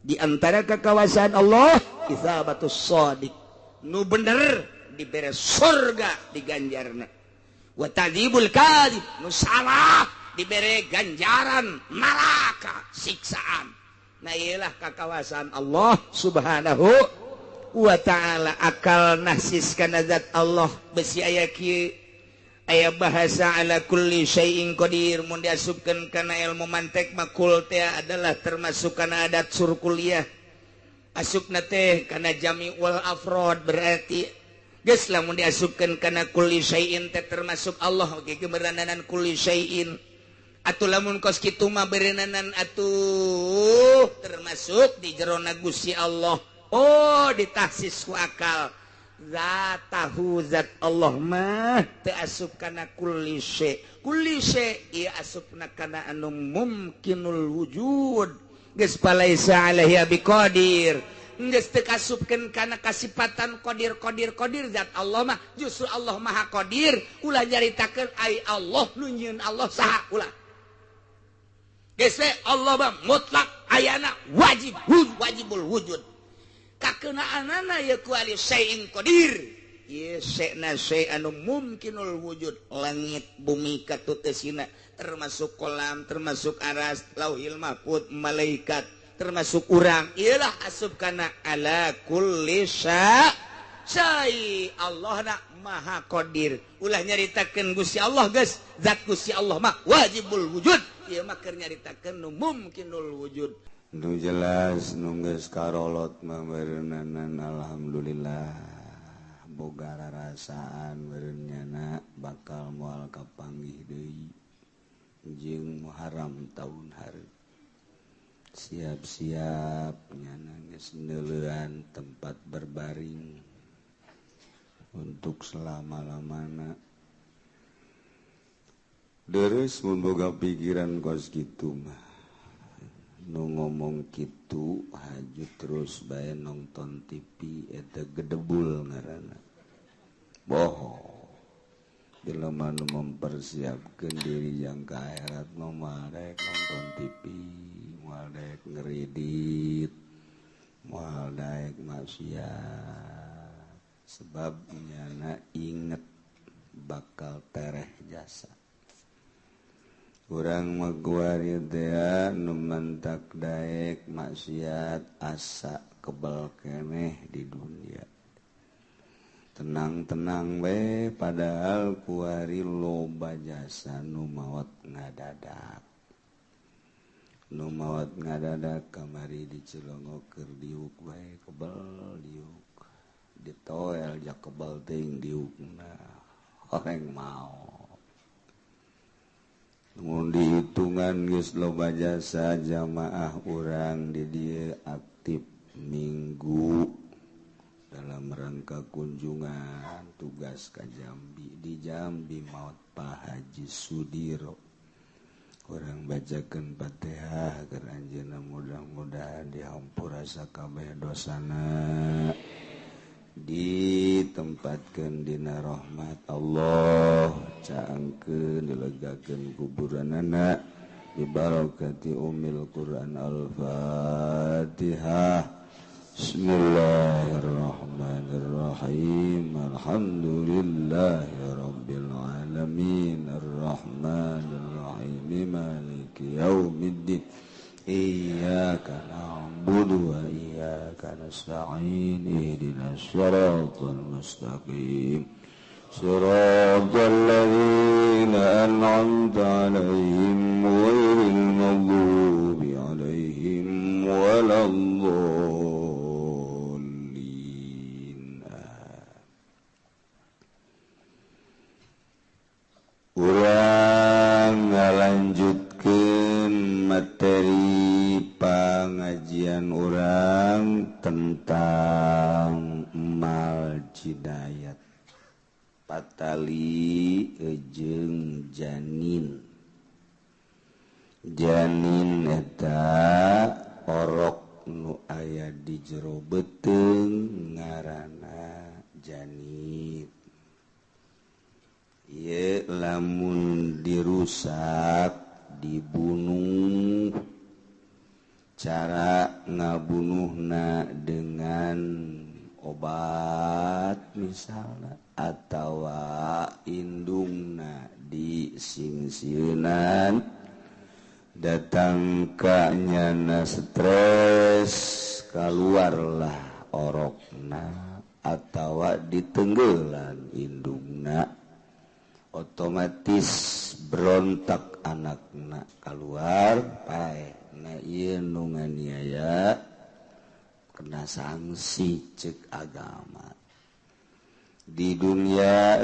Di antara kekawasaan Allah isabatus shadiq, nu bener dibere surga diganjarna. Wa tadzibul kadzib, nu salah dibere ganjaran neraka siksaan. Nah iyalah kekawasaan Allah subhanahu wa ta'ala. Akal nahsis kana zat Allah besi aya kieu aya bahasa ala kulli syai'in qadir mun diasupkeun kana ilmu mantek makul teh adalah termasuk kana adat surkuliah. Asupna teh kana jami wal afrod berarti geus lamun diasupkeun kana kulli syai'in teh termasuk Allah oge keberananan kulli syai'in. Atuh lamun kos kitu mah berenanan atuh termasuk di jerona Gusti Allah. Oh ditahsis ku akal. Zatahu zat Allah mah teu asup kana kulli syai. Kulli syai ieu asupna kana anu mumkinul wujud. Geus palaisa alaihi biqadir. Geus teu kasupkeun kana kasipatan qadir qadir qadir zat Allah mah. Justru Allah maha qadir. Ulah nyaritakeun ai Allah nu nyieun Allah saha ulah. Geus we Allah mah mutlak ayana wajib wajibul wujud. Kakenaanana ya ku ali syai'in qadir. Ieu syai'na syai' anu mumkinul wujud, langit bumi katut eusina termasuk kolam, termasuk aras, lauhil mahfud, malaikat, termasuk urang. Ieulah asup kana ala kulli Cai Allah na Maha Qadir. Ulah nyaritakeun Gusti Allah geus, zat Gusti Allah mah wajibul wujud. Ieu mah keur nyaritakeun nu mumkinul wujud. Nu jelas nu geus karolot mah beureunana alhamdulillah boga rarasaan meureun nyana bakal moal kapanggih deui jeung Muharram taun hareup. Siap-siap nyana geus neuleuan tempat berbaring untuk selama-lamana. Deres mun boga pikiran kos kitu mah. Nu ngomong kitu haju terus bae nonton TV eta gedebul ngaranna. Bohong. Jelema nu mempersiapkeun diri yang ka akhirat mah moal daek nonton TV, moal daek ngeridit, moal daek maksiat. Sebab nyana inget bakal tereh jasa. Urang mah kuari teh nu mantak daek maksiat asa kebal keneh di dunia. Tenang-tenang we padahal kuari loba jasa nu maot ngadadak. Nu maot ngadadak kamari di Cilongok keur diuk bae kebal diuk. Ditoel ja kebal teuing diukna horeng maot. Mun dihitungan geus loba jasa jamaah urang di dieu aktif minggu dalam rangka kunjungan tugas ka Jambi. Di Jambi maot Pak Haji Sudiro. Urang bacakeun Fatihah keur anjeunna mudah-mudahan dihampura sakabeh dosana, ditempatkeun dina rahmat Allah, caangkeun dilegakeun kuburanana bibarakati umil Quran. Al-Fatihah. Bismillahirrahmanirrahim. Alhamdulillahirabbil alamin arrahmanirrahim maliki yaumiddin. Iyyaka na'budu wa iyyaka nasta'in ihdinas siratal mustaqim siratal ladzina an'amta 'alaihim ghairil maghdubi 'alaihim waladdallin. Urang ngalanjutkeun materi pengajian orang tentang mal jinayat patali jeung janin. Janin eta orok nu aya di jero beuteung ngaranna janin. Ieu lamun dirusak dibunuh, cara ngabunuhna dengan obat misalnya atawa indungna disingsieunan datang ka nyana stres keluarlah orokna atawa ditenggelan indungna otomatis berontak anakna keluar pae. Nah ieu nu nganiaya kena sanksi cek agama. Di dunia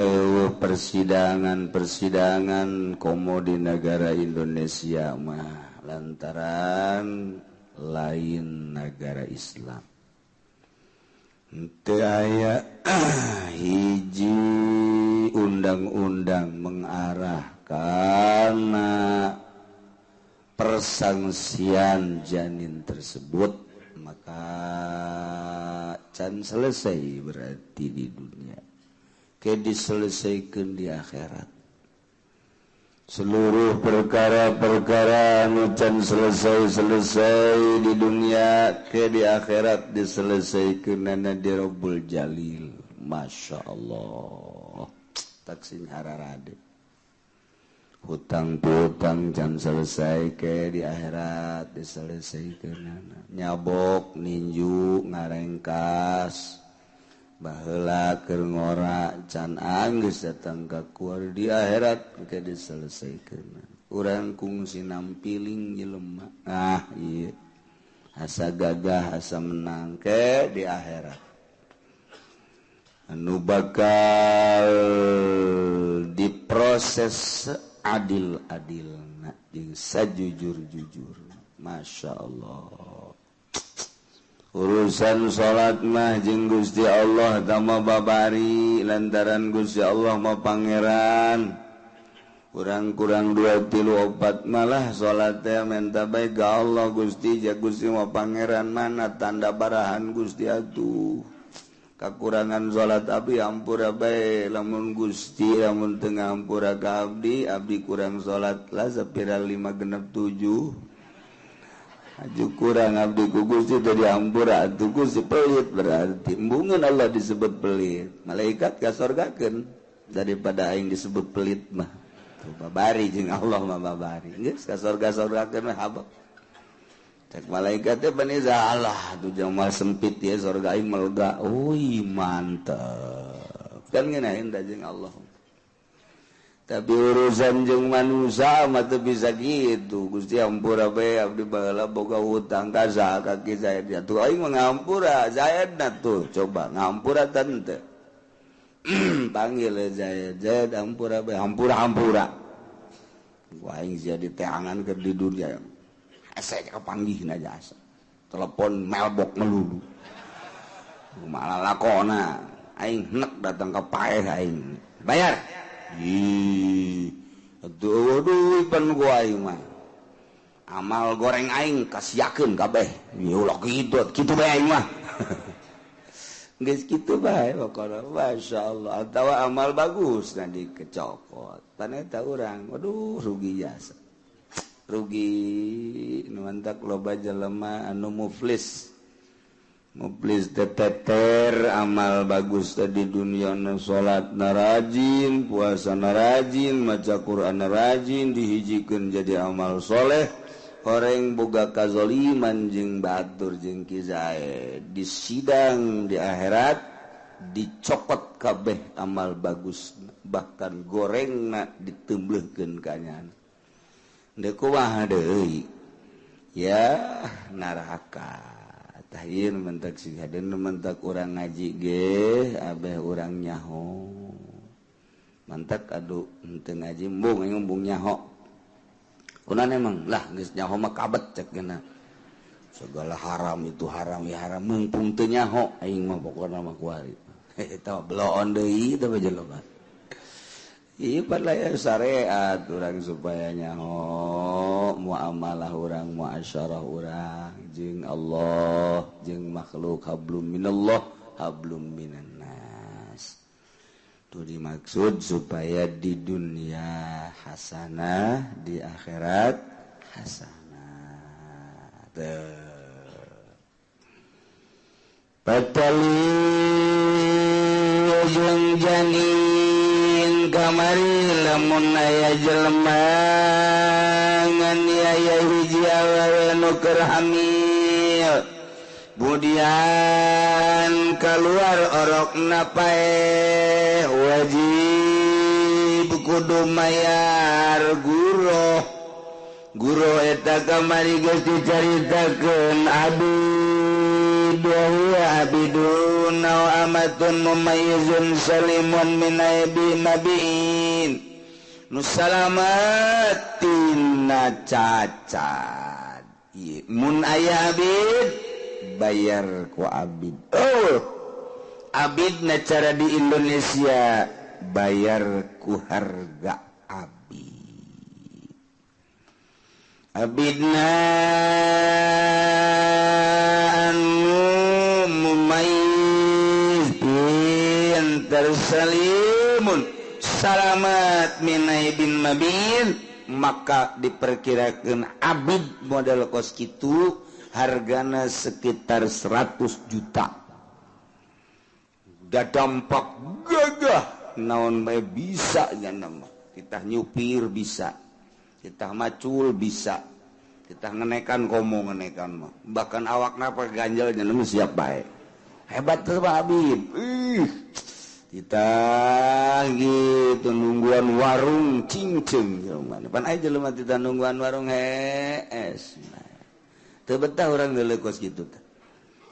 persidangan-persidangan komo di negara Indonesia mah lantaran lain negara Islam. Teu aya hiji undang-undang mengarah kana persangsian janin tersebut, maka can selesai berarti di dunia, ke diselesaikan di akhirat. Seluruh perkara-perkara anu can selesai-selesai di dunia ke di akhirat diselesaikan di Rabbul Jalil. Masya Allah, taksin hararade. Hutang piutang can selesai ke di akhirat diselesaikan. Nyabok ninju ngarengkas Baheula keur ngora can anggeus datang ka kuari di akhirat engke diselesaikeun. Urang kungsi nampiling jelema. Ah ieu asa gagah asa menang ke di akhirat. Anu bakal diproses adil-adilna jeung sajujur-jujur. Masya Allah. Urusan salat mah jeung Gusti Allah tama babari lantaran Gusti Allah mah pangeran. Kurang-kurang 2 3 4 malah salat teh menta bae ka Allah Gusti ja Gusti mah pangeran mana tanda barahan Gusti atuh. Kakurangan salat abdi ampura bae lamun Gusti lamun teu ngampura ka abdi abdi kurang salat lah sapira 5 6 7. Aju kurang abdi ku Gusti teu diampura atuh Gusti pelit berarti embungeun Allah disebut pelit malaikat kasorgakeun daripada aing disebut pelit mah tuh babari jeung Allah mah babari geus ka sorga-sorgakeun mah habak cek malaikat teh bani Allah tuh jamal sempit ya sorga aing melega euy mantep kan ngeunaheun da jeung Allah. Tapi urusan jeung manusia mah teu bisa gitu. Gusti ampura bae abdi baheula boga hutang ka saha ka Ki Zaid atuh aing mah ngampura Zaidna tuh coba ngampura teu panggil Zaid Zaid ampura bae hampura hampura aing jadi teangan keur di dunia asa kapanggihna jasa telepon melbok melulu malah lakona aing henek datang ka paeh aing bayar. Ih, aduh duit pan gua aing mah. Amal goreng aing kasiakeun kabeh. Ya ulah kitu, kitu bae aing mah. Geus kitu bae pokona masyaallah. Atawa amal bagus na dikecokot. Pan eta urang, waduh rugi jasa. Rugi nu mantak loba jelema anu muflis. Muflis teteter amal bagus tadi dunia na salat na rajin, puasa na rajin, maca Quran na rajin dihijikeun jadi amal soleh. Horeng boga kazoliman jeung batur jeung Ki Zaid di sidang di akhirat dicokot kabeh amal bagus bahkan gorengna ditemblehkeun ka nyana. Deui kumaha deui? Ya neraka. Tahir mentak sihadeun mentak urang ngaji ge abeh urang nyaho mantak aduh henteu ngaji embung aing embung nyaho kunan emang lah geus nyaho mah kabet cek geuna segala haram itu haram ya haram mumpung teu nyaho aing mah pokona mah kuari eta bloon deui teh jelema ieu padahal syariat urang supaya nyaho muamalah urang muasyarah urang jeung Allah jeung makhluk hablum minallah hablum minannas. Itu dimaksud supaya di dunia hasanah di akhirat hasanah. Patali jeung janin kamari lamun aya jelema ngan aya hiji awewe nu keur hamil budian keluar orokna paeh wajib kudu mayar guro guro eta kamari geus dicaritakeun abid wa huwa abidun aw amatun mumayyizun salimun min aibi nabiin nu salamatina cacat mun aya abid bayar ku abid. Oh abid na cara di Indonesia bayar ku harga abid. Abidna anu mumayyiz pinter salimun salamat min aibin mabin, maka diperkirakan abid model kos kitu hargana sekitar 100 juta. Da dampak gagah naon bae bisa nya mah. Kita nyupir bisa, kita macul bisa, kita ngenekan komo ngenekan mah. Bahkan awakna pa ganjel nya siap bae. Hebat tuh Pak Habib. Kita gitu nungguan warung cincing jelema. Pan aya jelema tita nungguan warung hees. Teu betah urang geuleuh kos kitu teh.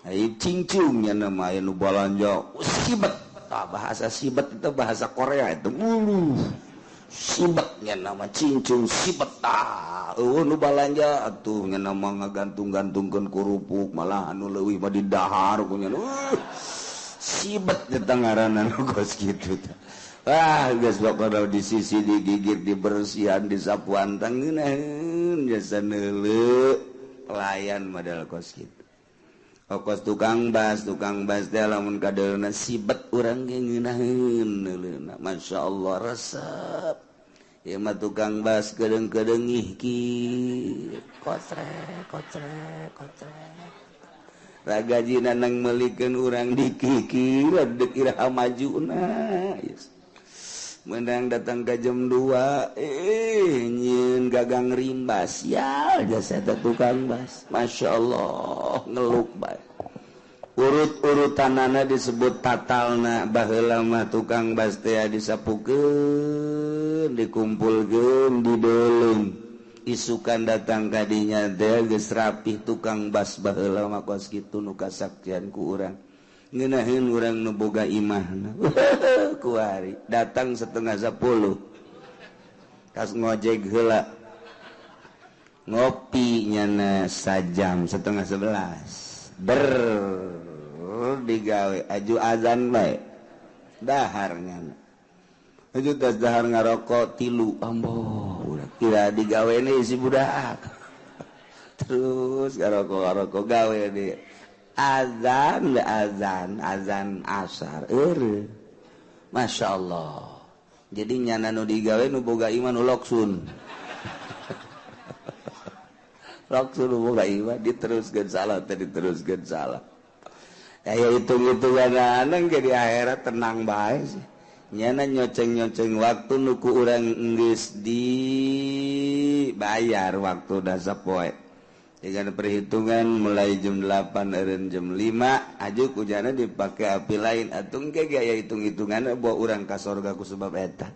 Ai cincung nya nama aya nu balanja sibet. Tah bahasa sibet itu bahasa Korea itu. Uluh. Sibet nya nama cincung sibet tah. Eueuh nu balanja atuh nya nama ngagantung-gantungkeun kerupuk malah anu leuwih mah didahar ku nya. Sibet eta ngaranna nu kos kitu teh. Ah geus pokona di sisi digigit dibersihan disapuan tang ngeunaheun jasa neuleuh pelayan model kos kitu. Kos tukang bas teh lamun kadeulna sibet urang ge ngeunaheun neuleuna. Masyaallah resep. Ieu mah tukang bas kedeung-kedeung ih kieu. Kocrek kocrek kocrek. Ragajina nang meulikeun urang dikikir dek iraha majuna. Yes. Menang datang ke jam 2 nyieun gagang rimbas ya jasa eta tukang bas. Masya Allah ngeluk bae. Urut-urutanana disebut tatalna baheula mah tukang bas teh disapukeun dikumpulkeun dideulung. Isukan datang kadinya teh geus rapih tukang bas baheula mah kos kitu nu kasaktian ku urang. Ngeunaheun urang nu boga imahna. Kuari datang 9:30. Kas ngojek heula. Ngopi nyana sajam 10:30. Ber digawe aju azan bae. Dahar nyana. Aju tas dahar ngarokok tilu amboh. Kira digawe ini isi budak. Terus ngarokok gawe di azan azan azan asar. Masya Allah. Jadi nyana nu digawe nu boga iman nu loksun. Loksun nu boga iman diteruskeun salah teh diteruskeun salah. Aya hitung-hitungan anang jadi akhirat tenang bae sih. Nyana nyoceng-nyoceng waktu nuku urang geus dibayar waktu dah sapoe. Dengan perhitungan mulai jam 8 eureun jam 5 aju kujana dipake api lain atuh engke ge aya hitung-hitunganna bawa urang ka sorga ku sebab eta.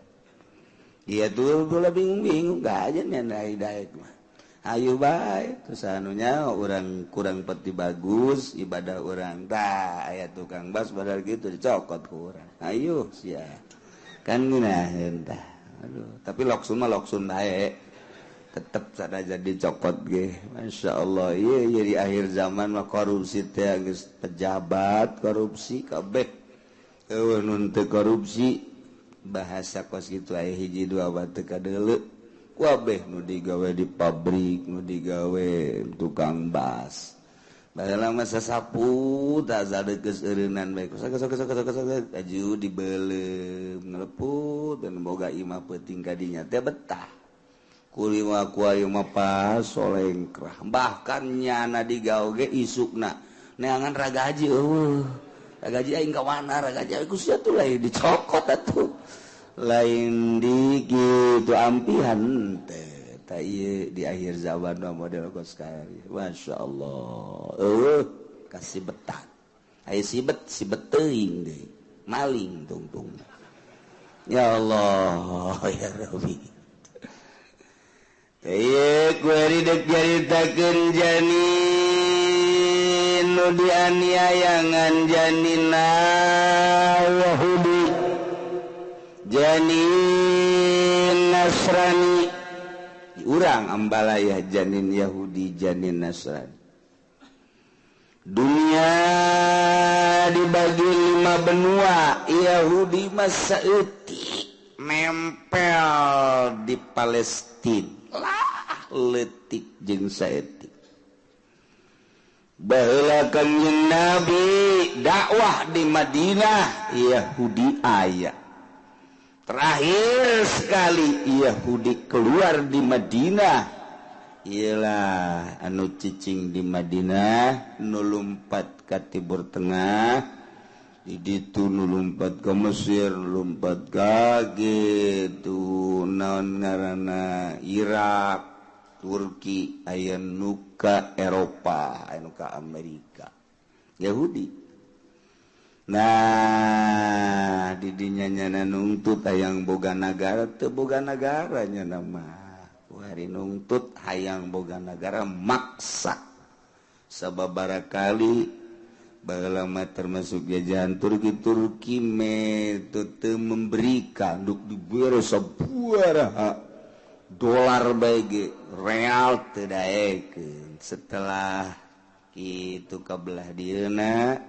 Ieu tuh bola bingung-bingung gak aja nyana daek mah. Ayo bae terus anunya urang kurang peti bagus ibadah urang tah aya tukang bas badal gitu dicokot ku urang. Ayo sia. Kan ngeunaheun tah. Aduh, tapi loksun mah loksun bae. Tetep sanajan dicokot ge. Masya Allah. Ieu ieu di akhir zaman mah korupsi teh geus pejabat korupsi kabeh. Eueuh nu teu korupsi bahasa kos kitu aya hiji dua batu kadeuleu. Kabeh nu digawe di pabrik, nu digawe tukang bas. Baheula mah sasapu tah sadeukes eureunnan bae. Sok sok sok sok sok aju dibeuleum ngeleput dan boga imah peuting ka dinya teh betah. Kulima ku ayeuna mah pas solengkrah. Bahkan nyana digawe ge isukna neangan ragaji eueuh. Ragaji aing ka mana ragaji ku sia tuh lain dicokot atuh. Lain di gitu ampihan teh tah ieu di akhir zaman mah model kos kieu. Masya Allah. Kasih betah. Aya sibet sibet teuing deui. Maling tungtung. Ya Allah ya Rabbi. Ieu kuari dek nyaritakeun janin nu dianiayangan janina Yahudi janin Nasrani urang ambalaya janin Yahudi janin Nasrani. Dunia dibagi 5 benua. Yahudi mah saeutik nempel di Palestina lah leutik jeung saeutik. Baheula Kangjeng Nabi dakwah di Madinah Yahudi aya. Terakhir sekali Yahudi keluar di Madinah ialah anu cicing di Madinah nu lumpat ka Timur Tengah, di ditu nu lumpat ka Mesir, lumpat ka gitu naon ngaranna Irak, Turki, aya nu ka Eropa, aya nu ka Amerika. Yahudi. Nah, didinya nyana nungtut hayang boga nagara, teu boga nagara nyana mah. Kuari nungtut hayang boga nagara maksa. Sababaraha kali baheula mah termasuk jajahan Turki, Turki metode memberikan duk dibere sabaraha dolar bae ge real teu daekeun. Setelah kitu kabelah dieuna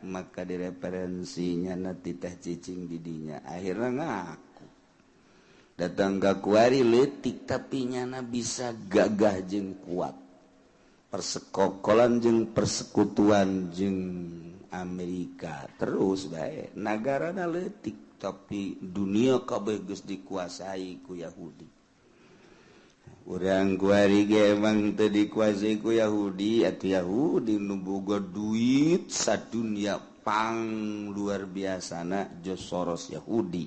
maka direferensinya nanti teh cicing didinya akhirnya ngaku datang ke kuari leutik tapi nyana bisa gagah jeung kuat persekokolan jeung persekutuan jeung Amerika terus bae nagarana leutik tapi dunia kabeh geus dikuasai ku Yahudi. Urang kuari ge emang teu dikuasai ku Yahudi atuh Yahudi nu boga duit sadunia pang luar biasana George Soros Yahudi.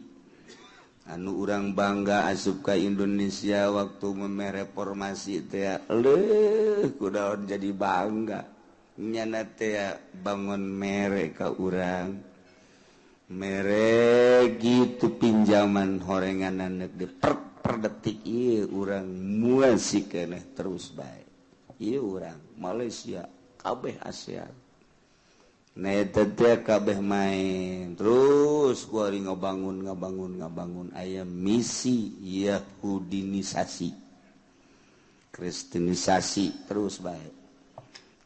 Anu urang bangga asup ka Indonesia waktu memeh reformasi teh leuh kudaon jadi bangga nyana teh bangun mere ka urang mere gitu pinjaman horengan di per detik ieu urang muasi keneh terus bae ieu urang Malaysia kabeh ASEAN nah eta teh kabeh main terus kuari ngabangun ngabangun ngabangun aya misi Yahudinisasi Kristenisasi terus bae.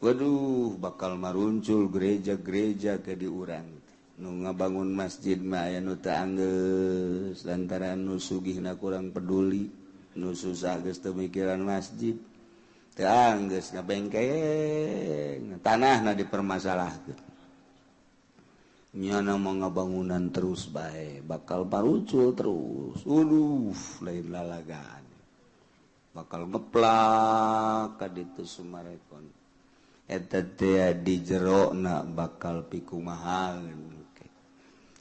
Waduh bakal maruncul gereja-gereja ke di urang nu ngabangun masjid mah aya nu teu anggeus lantaran nu sugihna kurang peduli nu susah geus teu mikiran masjid teu anggeus ngabengkeng tanahna dipermasalahkeun nyana mau ngabangunan terus bae bakal parucul terus. Waduh lain lalagaan bakal ngeplak ka ditu Sumarekon eta teh di jerona bakal pikumahan.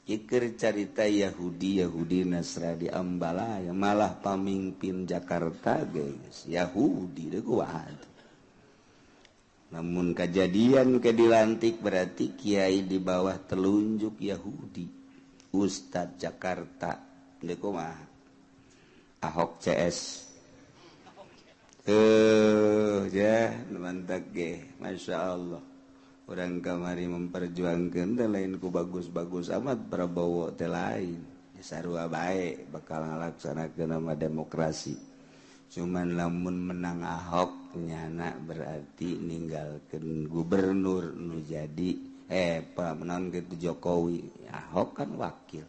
Iker carita Yahudi Yahudi Nasrani Ambalaya malah pamimpin Jakarta guys Yahudi deh kuat. Namun kejadian ke dilantik berarti kiai di bawah telunjuk Yahudi Ustadz Jakarta deh kumaha Ahok CS ya mantap ge Masya Allah. Orang kamari memperjuangkan teh lain ku bagus-bagus amat Prabowo teh lain sarua bae bakal ngalaksanakeun nama demokrasi cuman lamun menang Ahok nyana berarti ninggalkeun gubernur nu jadi menang gitu Jokowi. Ahok kan wakil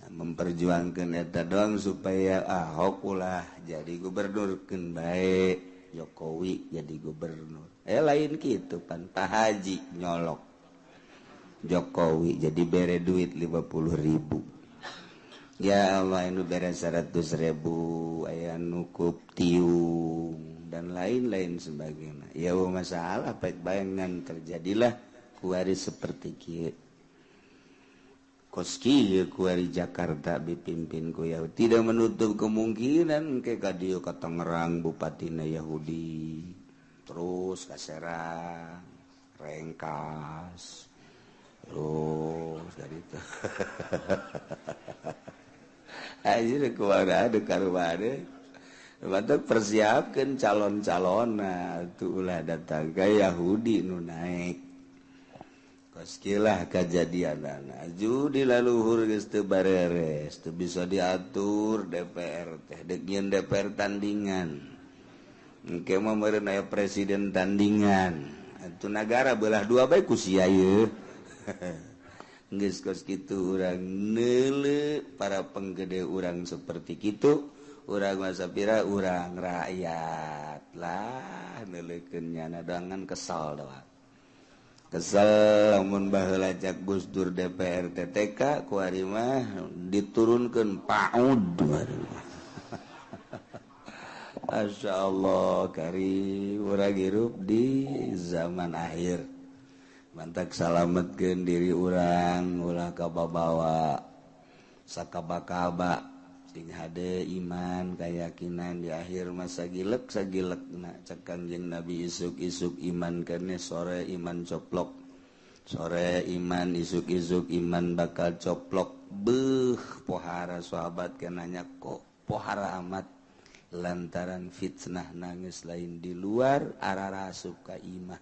nah, memperjuangkan eta doang supaya Ahok ulah jadi gubernur keun bae Jokowi jadi gubernur. Lain gitu pan Pak Haji nyolok Jokowi jadi bere duit 50.000 ya Allah anu bere 100.000 aya nukup tiung dan lain-lain sebagainya ya masalah baik bayangan terjadilah kuari seperti kieu koski kuari Jakarta dipimpin ku Yahudi tidak menutup kemungkinan ke ka dieu ka Tangerang bupatina Yahudi terus ka Serang Rengkas terus dari itu aja keluar ada karuane mantap persiapkan calon-calon nah tuh ulah datang ke Yahudi nu naik koskilah kejadian judi laluhur geus teu bareres teu bisa diatur DPR teh deuk nyieun DPR tandingan engke mah meureun aya presiden tandingan atuh nagara belah dua bae ku sia ieu geus kos kitu urang neuleu para penggede urang seperti kitu urang masa pira urang rakyat lah neuleukeun nyana doangan kesal doang kesel lamun baheula cak Gus Dur DPR TTK kuari mah diturunkeun PAUD. Masya Allah kari urang hirup di zaman akhir mantak salametkeun diri urang ulah kababawa sakaba-kaba sing hade iman keyakinan di akhir masa gilek sagilekna cek Kangjeng Nabi isuk-isuk iman kene sore iman coplok Sore iman isuk-isuk iman bakal coplok. Beuh pohara sahabat kenanya kok pohara amat lantaran fitnah nangis lain di luar arah rasup ka imah.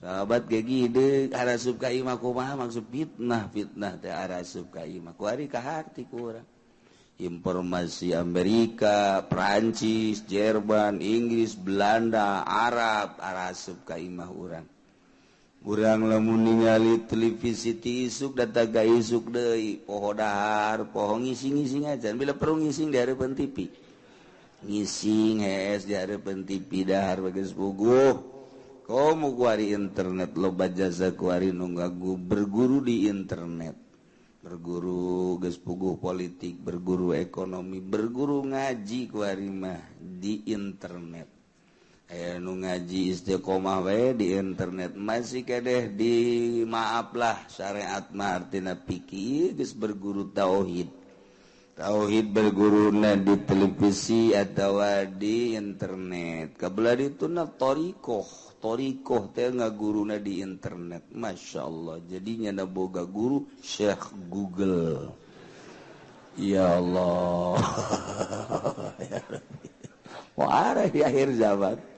Sahabat gege arah asup ka imah kumaha maksud fitnah fitnah teh arah asup ka imah kuari ka harti ku urang. Informasi Amerika, Prancis, Jerman, Inggris, Belanda, Arab arah asup ka imah urang. Urang lamun ningali televisi ti isuk datang ka isuk deui poho dahar poho ngising-ngising aja bila perlu ngising di hareupeun TV ngising hees di hareupeun TV dahar bagus puguh komo kuari internet loba jasa kuari nu ngagu berguru di internet berguru geus puguh politik berguru ekonomi berguru ngaji kuari mah di internet. Aya nu ngaji istiqomah we di internet masih kedeh di maaflah syariat mah artina pikir geus berguru tauhid. Tauhid berguruna di televisi atawa di internet. Kabelah dituna thariqoh, thariqoh teh ngaguruna di internet. Masya Allah, jadinya na boga guru Syekh Google. Ya Allah. Ya Rabbi. Wah, di akhir zaman.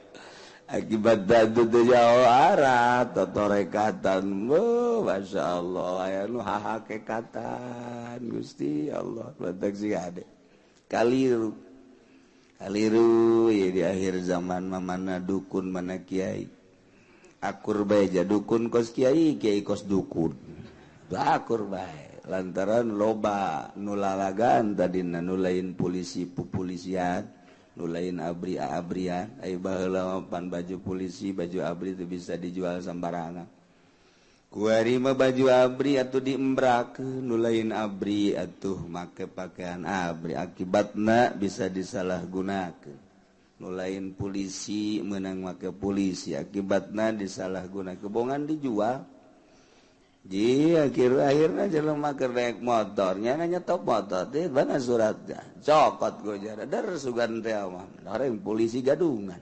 Akibat dadu teh jauh arah totorekatan, masya Allah, aya nu hahakekatan, Gusti Allah, batak sih ade. Kaliru, kaliru, ya di akhir zaman mah mana dukun mana kiai, akur bae ja dukun kos kiai, kiai kos dukun, akur bae. Lantaran loba nu lalagan tadina nu lain polisi pupolisian. Nu lain abri abrian, ai baheula pan baju polisi, baju abri itu bisa dijual sembarangan. Kuari mah baju abri atuh diembrakeun, nu lain abri atuh make pakaian abri, akibatna bisa disalahgunakeun. Nu lain polisi meunang make polisi, akibatna disalahgunakeun, bongan dijual. Di akhir-akhirna jelema keur naik motor, nya nyetop motor teh mana suratnya? Cokot gojara der sugan teh mah. Orang polisi gadungan.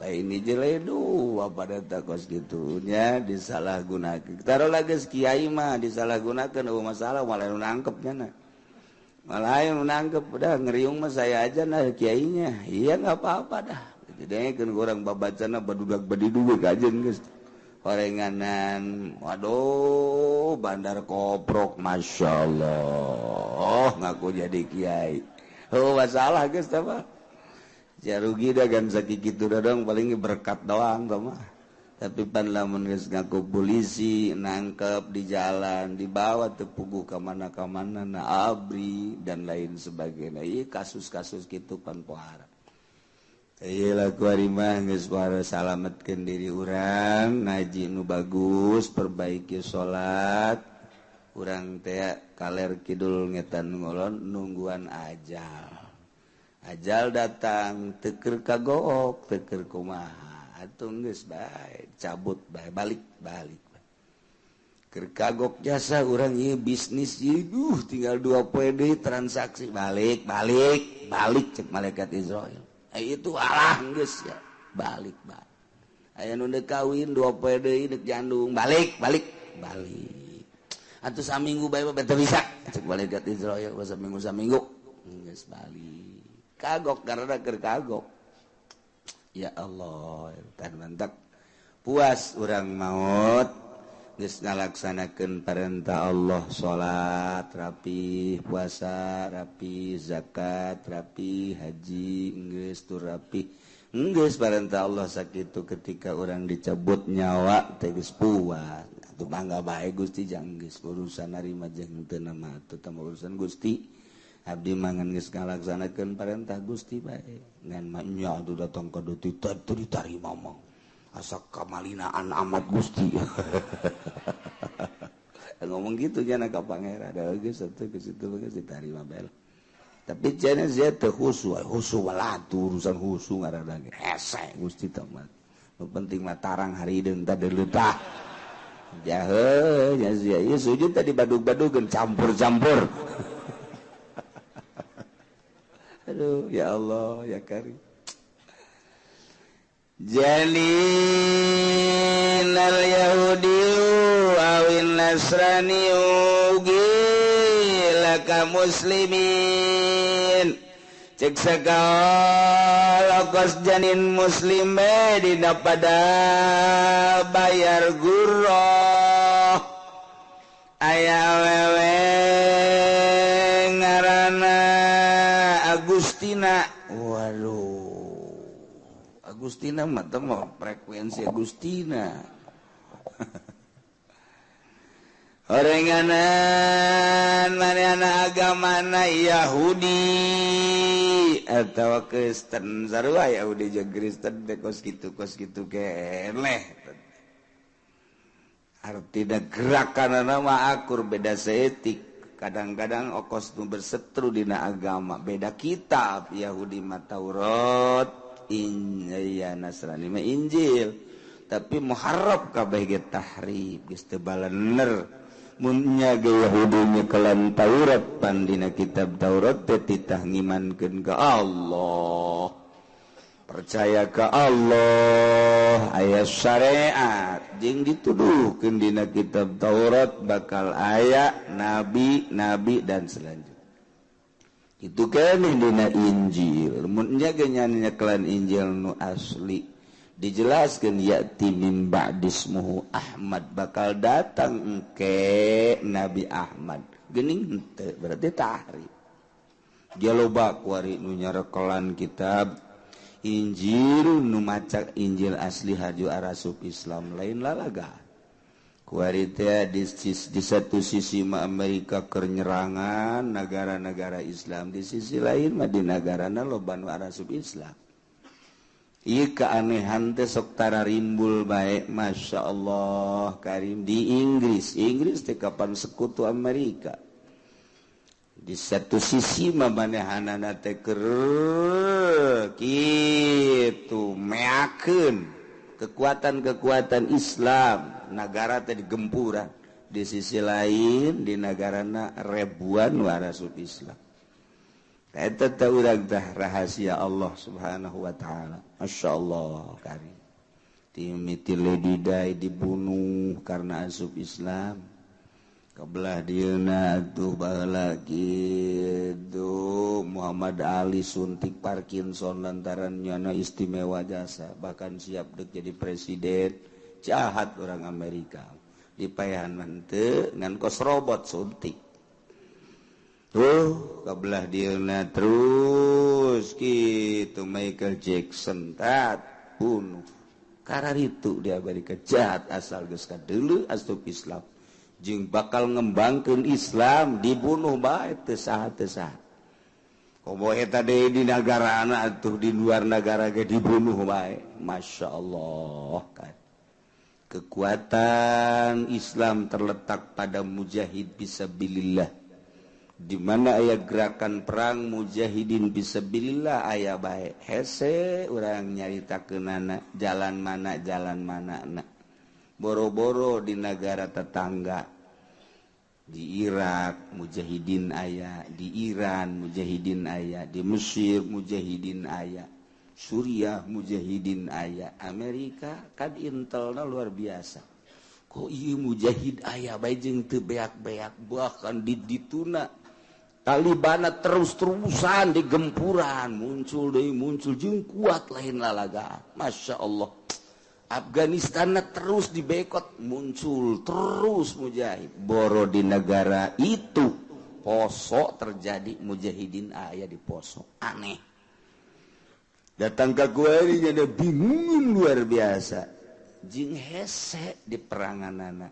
Lain hiji lain dua pada takos kitu nya disalahgunakeun. Taruhlah geus kiai mah disalahgunakeun eueuh masalah malah nu nangkep nya na. Malah nu nangkep udah ngeriung mah saya aja nah kiainya. Iya enggak apa-apa dah. Jadi urang babacana badudak badidugeuk aja geus. Orenganan, waduh, bandar koprok, masya Allah, ngaku jadi kiai. Oh masalah guys, apa? Ya rugi dah kan sakitu dong, paling berkat doang mah. Tapi pan lamun geus ngaku polisi, nangkep di jalan, dibawa teu puguh ka mana-kamana, na abri dan lain sebagainya. Ieu kasus-kasus kitu pan pohara. Iyalah kuari mah geus pohara salametkeun diri urang, ngaji nu bagus, perbaiki salat. Urang teh kaler kidul ngetan ngolon nungguan ajal. Ajal datang teu keur kagook, teu keur kumaha. Atuh geus bae, cabut bae, balik balik. Keur kagok jasa urang ieu bisnis ieu duh tinggal 2 poe deui transaksi balik balik balik cek malaikat Israil. Itu alah geus ya balik balik aya nu deuk kawin 2 poe deui deuk jandung balik balik balik atuh saminggu bae mah teu bisa cek malaikat Israil saminggu saminggu geus balik kagok karena keur kagok ya Allah tan mantak puas urang maut geus ngalaksanakeun perintah Allah salat rapi puasa rapi zakat rapi haji geus tur rapi geus perintah Allah sakitu ketika urang dicabut nyawa teh geus puas atuh mangga bae Gusti jang geus urusan narima jeung teu mah atuh tah urusan Gusti abdi mangan geus ngalaksanakeun perintah Gusti bae ngan mah nya atuh datang ka deui teu ditarima mah asa kamalinaan amat Gusti. Ngomong gitu nya ka pangeran da geus atuh geus itu geus ditarima bae. Tapi cenah sia teu khusu, khusu walatu urusan khusu ngaranna ge. Hese Gusti teh mah. Nu penting mah tarang harideung teh deuleuh. Jahe nya sia ieu sujud tadi badug-badugeun campur-campur. Aduh ya Allah ya Karim. Jalinal Yahudi Nasrani ugi laka muslimin cek segala kos janin muslim dina pada bayar gurah aya awewe ngaranna Agustina. Waduh, Agustina mah teu mah frekuensi Agustina. Orenganan manehna agamana Yahudi atawa Kristen, sarua Yahudi jeung Kristen teh kos kitu keneh. Artina gerakanana mah akur beda seetik. Kadang-kadang okos nu bersetru dina agama beda kitab. Yahudi mah Taurat, ya Nasrani mah Injil, tapi muharraf kabeh ge tahrif geus teu balener. Mun nya ge Yahudi nyekelan Taurat pan dina kitab Taurat teh titah ngimankeun ka Allah, percaya ka Allah, aya syariat jeung dituduhkeun dina kitab Taurat bakal aya nabi-nabi dan selanjutnya. Itu keneh dina Injil. Mun nya ge nyekelan Injil nu asli dijelaskan ya'ti min ba'dismuhu Ahmad, bakal datang engke Nabi Ahmad. Geuning henteu berarti tahrif. Dia loba kuari nu nyarekelan kitab Injil nu maca Injil asli haju arasup Islam lain lalaga. Kuari teh di satu sisi mah Amerika keur nyerangan negara-negara Islam, di sisi lain mah di nagarana loba nu arasup Islam. Ieu keanehan teh sok tara rimbul bae, Masya Allah karim. Di Inggris, Inggris teh kapan sekutu Amerika. Di satu sisi mah manehanana teh keur kitu meakeun kekuatan-kekuatan Islam, nagara teh digempuran. Di sisi lain di nagarana ribuan warasup Islam. Eta teh urang teh rahasia Allah Subhanahu wa taala. Masya Allah karim. Timiti Lady Di dibunuh karena asup Islam. Kebelah dieuna atuh baheula kitu Muhammad Ali suntik Parkinson lantaran nyana istimewa jasa, bahkan siap dek jadi presiden. Jahat orang Amerika. Dipayahan mah teu ngan kos robot suntik. Tuh kebelah dieuna terus kitu Michael Jackson tat bunuh. Kararitu di Amerika jahat asal geus kadeuleu asup Islam. Jeung bakal ngembangkeun Islam dibunuh bae teu saha teu saha. Komo eta deui di nagarana atuh di luar nagara ge dibunuh bae. Masya Allah kan. Kekuatan Islam terletak pada mujahid fisabilillah. Di mana aya gerakan perang mujahidin fisabilillah aya bae. Hese urang nyaritakeunana jalan mana na. Boro-boro di negara tetangga. Di Irak mujahidin aya, di Iran mujahidin aya, di Mesir mujahidin aya, Suriah mujahidin aya, Amerika kan intelna luar biasa. Kok ieu mujahid aya bae jeung teu beak-beak, bahkan di dituna Talibana terus-terusan di gempuran muncul deui muncul jeung kuat lain lalaga. Masya Allah. Afghanistan terus dibekot muncul terus mujahid. Boro di negara itu Poso terjadi mujahidin aya di Poso. Aneh. Datang ke gue ini ada bingung luar biasa. Jeung hese di peranganana.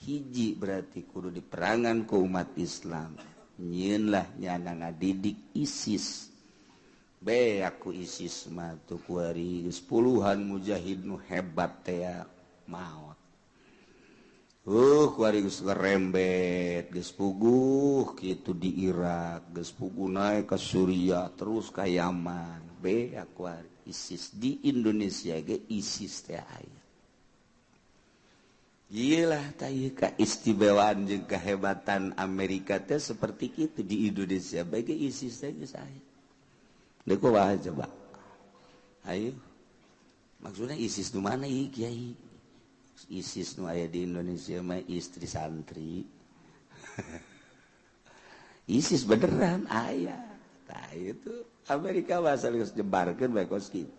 Hiji berarti kudu di perangan ku umat Islam. Nyieun lah nyana ngadidik ISIS. Be aku ISIS mah tuh kuari geus puluhan mujahid nu hebat teh maot. Kuari geus ngerembet, geus puguh kitu di Irak, geus puguh naik ke Suriah, terus ka Yaman. Be aku ISIS di Indonesia ge ISIS teh aya. Iyalah tah keistimewaan jeung kehebatan Amerika teh seperti kitu di Indonesia bae ge ISIS teh geus aya. Deuk kumaha coba? Ayo. Maksudnya ISIS nu mana ieu kiai? ISIS nu aya di Indonesia mah istri santri. ISIS beneran aya. Tah itu Amerika bahasa geus jebarkeun bae kos kitu.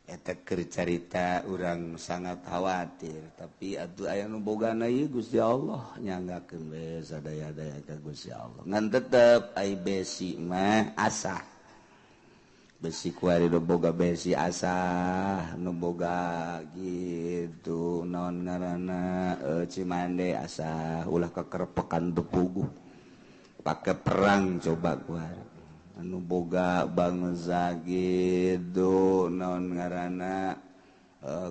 Eta keur carita urang sangat khawatir, tapi atuh aya nu bogana ieu Gusti Allah nyanggakeun we sadaya-daya ka Gusti Allah. Ngan tetep ai besi mah asah. Besi kuari nu boga besi asah, nu boga gitu naon ngaranna Cimande asah, ulah kekerpekan bepuguh. Pake perang coba kuari. Anu boga bangsa gitu naon ngaranna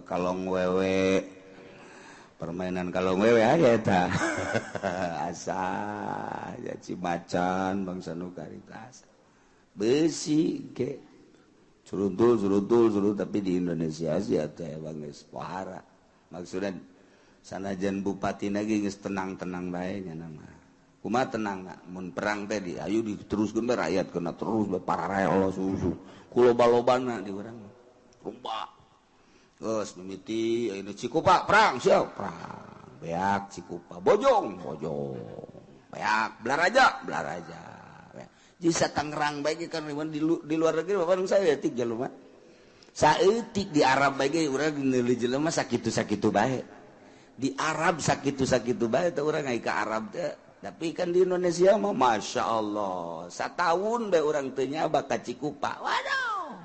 kalong wewe, permainan kalong wewe aya eta. Asah ya Cimacan bangsa nu karita asah. Besi ge suruntul suruntul suruntul, tapi di Indonesia sih teh bang geus pohara. Maksudna sanajan bupati lagi geus tenang-tenang bae nya mah. Kumaha tenang mun perang teh di ayu diteruskeun bae rakyat kena terus bae pararel susu. Ku loba-lobana di urang. Rumbak. Geus mimiti ayeuna Cikupa perang siap perang. Beak Cikupa bojong bojong. Beak Belaraja Belaraja. Jisa Tangerang bae kan di luar negeri bapak nu saeutik jelema. Saeutik di Arab bae ge urang meuli jelema sakitu-sakitu bae. Di Arab sakitu-sakitu bae teh urang ai ka Arab teh. Tapi kan di Indonesia mah Masya Allah satahun bae urang teu nyaba ka Cikupa. Waduh.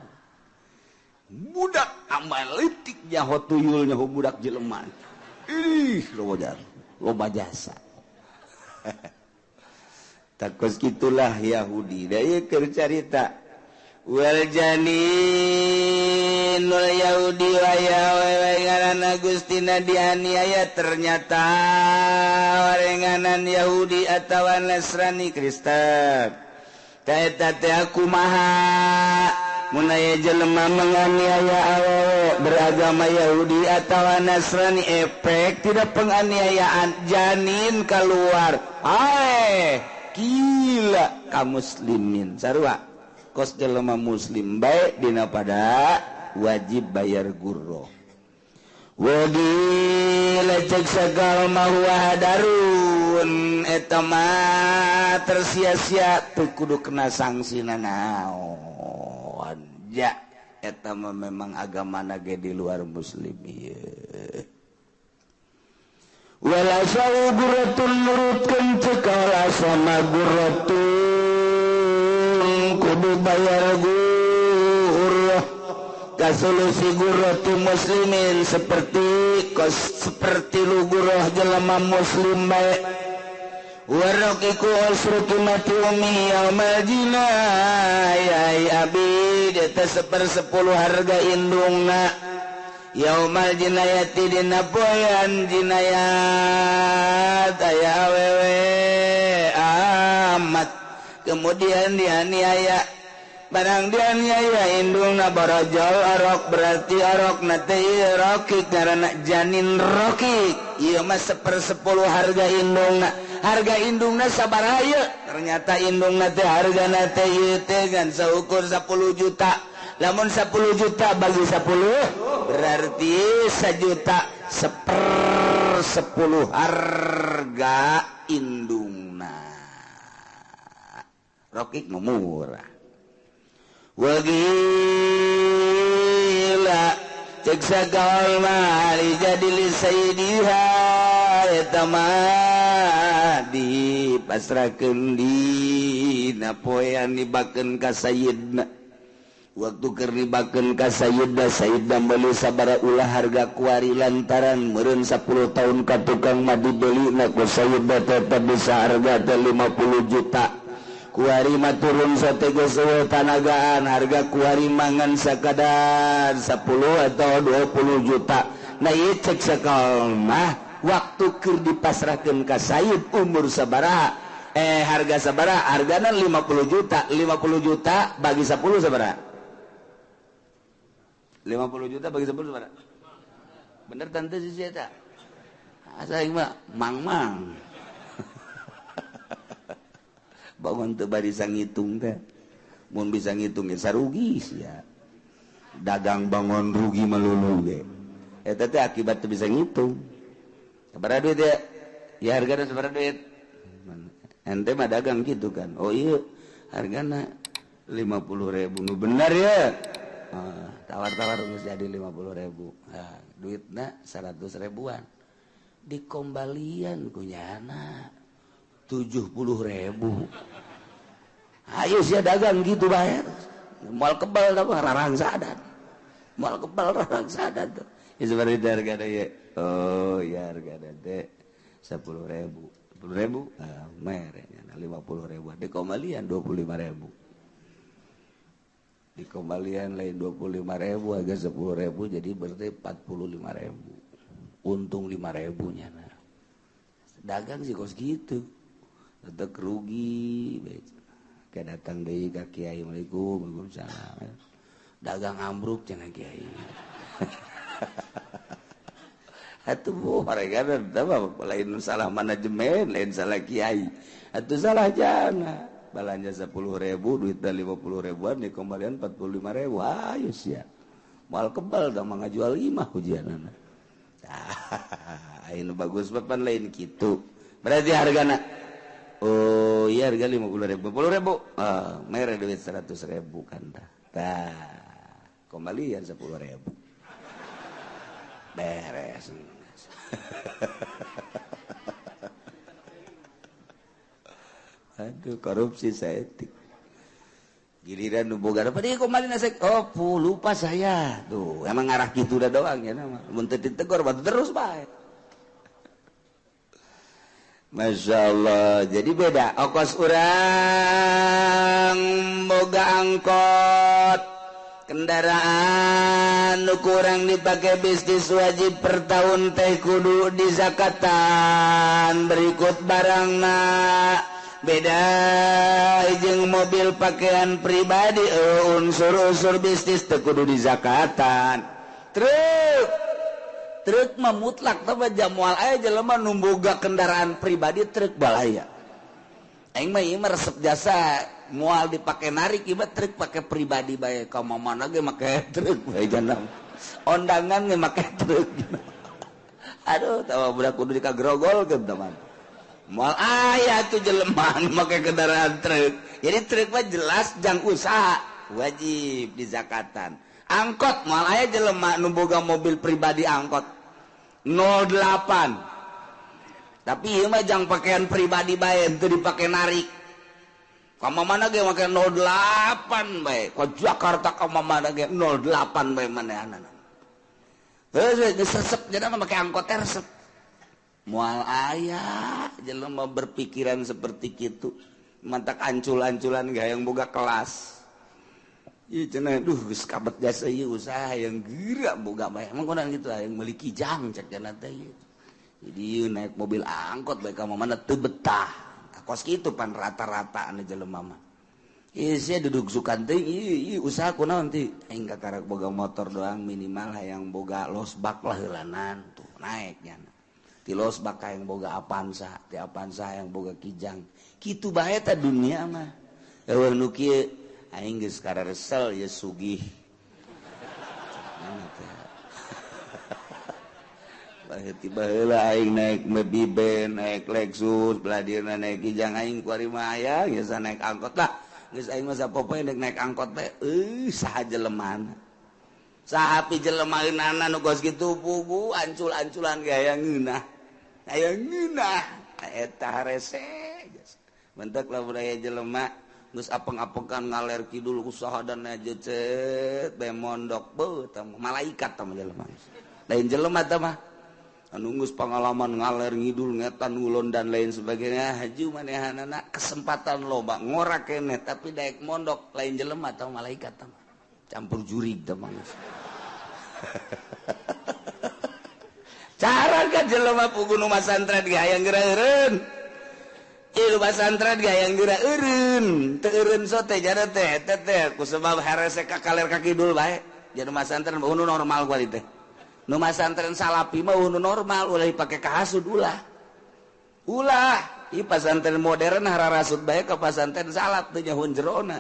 Budak amalitik nyaho tuyul nyaho budak jelema. Ih, loba jasa. Takos gitulah Yahudi. Da ieu keur carita. Wal janinul Yahudi wa ya wewe ngaranna Gustina dianiaya, ternyata warenganan Yahudi atawa Nasrani Kristen. Ta eta teh kumaha mun aya jelema menganiaya awewe beragama Yahudi atawa Nasrani, efek tidak penganiayaan janin keluar. Ae gila ka muslimin sarua kos jelema muslim bae dina pada wajib bayar gurro. Wagila cek sagala huwa hadarun eta mah tersia-sia teu kudu kena sanksi nanaon. Ja eta mah memang agamana ge di luar muslim ieu. Wala sau gurratun nurutkeun cek sama gurratun kudu bayar gurrah kasolusi gurratu muslimin seperti kos seperti lu gurrah jelema muslim bae. Waraqiku asrutu mati umi yaumal jinayai abid eta 1/10 harga indungna yaumal jinayati dina poean jinayat aya awewe amat. Kemudian dianiaya, barang dianiaya indungna borojol arok, berarti arok na teh rokik karena janin rokik ieu mah 1/10 harga indungna. Harga indungna sabaraha ieu? Ternyata indungna teh hargana teh ieu teh ngan saukur 10 juta. Lamun 10 juta bagi 10 berarti 1 juta 1/10 harga indungna. Rokik murah. Wagila cek sagala mali jadi li sayyidiha eta mah dipasrahkeun dina poean dibakeun ka sayyidna. Waktu keur dibakeun ka sayyidna, sayyidna meuli sabaraha ulah harga kuari lantaran meureun 10 tahun ka tukang mah dibelina ku sayyidna tetep bisa harga teh 50 juta. Kuari mah turun sateges tanagaan harga kuari mangan sakadar 10 atau 20 juta. Nah ieu cek sakal mah waktu keur dipasrahkeun ka sayyid umur sabaraha harga sabaraha hargana 50 juta. 50 juta bagi 10 sabaraha? 50 juta bagi 10 sabaraha? Bener tante sih eta. Asa ieu mah mang-mang. Bangun teu bisa ngitung teh. Mun bisa ngitung ge sarugi sia. Dagang bangun rugi melulu ge. Eta teh akibat teu bisa ngitung. Sabaraha duit ya? Ya hargana sabaraha duit? Ente mah dagang gitu kan. Oh iya, hargana 50.000. Nu bener ya. Tawar-tawar geus jadi 50.000. Nah, duitna 100 ribuan. Dikombalian ku nyana 70.000. Ayo sia dagang gitu bae. Moal kebal tah rarangsadan. Moal kebal rarangsadan tuh. Ya seperti hargana ye. Oh ya hargana teh 10.000. 10.000 ah mere nyana 50.000. Dikombalian 25.000. Dikembalian lain 25.000 agak 10.000 jadi berarti 45.000. Untung 5.000 nya nah. Dagang sih kos gitu. Tetep rugi. Kayak datang deui ka kiai, Assalamualaikum, waalaikumsalam. Dagang ambruk cenah kiai. Atuh bu mereka lain salah manajemen, lain salah kiai. Atuh salah jana. Belanja 10.000, duitnya 50 ribuan, dikembalian 45.000. Ayo sia. Moal kebal dah mah ngajual 5 hujanana. Ayo bagus papan lain gitu. Berarti hargana oh iya harga 50.000, 50.000. Ah, mere duit 100.000 kan dah. Tah, kembalian 10.000. Beres. Aduh, korupsi saeutik. Giliran nu boga apa deui kembali nasek. Oh, lupa saya. Tuh, emang ngarah kitu da doang ya nama. Mun teu ditegor batu terus bae. Masya Allah, jadi beda. Okos urang boga angkot kendaraan nu kurang dipakai bisnis wajib per tahun teh kudu dizakatan berikut barangna. Beda jeung mobil pakaian pribadi unsur-unsur bisnis teu kudu dizakatan. Truk mah mutlak tah jamual aya jelema nu boga kendaraan pribadi truk balaya. Aing mah ieu mah resep jasa moal dipake narik ieu mah truk pake pribadi bae ka mana ge make truk bae janam. Ondangan ge make truk. Aduh tawa budak kudu dikagrogolkeun teman. Moal aya tuh jelema nu make kendaraan truk. Jadi truk mah jelas jang usaha wajib dizakatan. Angkot moal aya jelema nu boga mobil pribadi angkot 08. Tapi ieu mah jang pakaian pribadi bae teu dipake narik. Ka mana ge make 08 bae. Ka Jakarta ka mana ge 08 bae manehanana. Heuh geus resep jadi mah make angkot teh resep. Moal aya jelema berpikiran seperti kitu. Mantak ancul-anculan gayang boga kelas. Ieu cenah duh geus kabet jasa ieu usaha yang geura boga bae. Emang kunaon kitu hayang meuli kijang cek cenah teh ieu. Jadi ieu naik mobil angkot bae ka mana teu betah. Kos kitu pan rata-rata anu jelema mah. Ieu sia duduk sukan teh ieu usaha kunaon teh aing kakarak boga motor doang minimal hayang boga losbak lah heulanan tuh naik nya. Ti losbak hayang boga Avanza, ti Avanza hayang boga kijang. Kitu bae ta dunia mah. Eueuh nu kieu aing geus kararesel ye sugih. Tiba heula aing naik Mobiben, naik Lexus, belah dieuna naik kijang aing kuari mah aya geus naik angkot lah. Geus aing mah sapopoe naik naik angkot teh euy saha jelemana. Saha pi jelema eunana nu geus kitu pugu ancul-anculan ge aya ngeunah. Aya ngeunah eta harese. Mentek lamun aya jelema geus apeng-apengan ngaler kidul usaha dan jecet bae mondok beuh tah malaikat tah jelema. Lain jelema tah mah anu geus pengalaman ngaler ngidul ngetan ngulon dan lain sebagainya haju manehanana kesempatan loba ngorak keneh tapi daek mondok lain jelema atau malaikat tah campur jurig tah mah. Cara ka jelema pugu nu masantren ge hayang geura eureun. Ieu masantren ge hayang geura eureun, teu eureun sote jana teh eta teh ku sebab harese ka kaler ka kidul bae. Jadi masantren nu normal kuari teh. Nu masantren salapi mah nu normal ulah dipake kahasud ulah. Ulah ieu pasantren modern hararasud bae ka pasantren salaf teu nyaho jerona.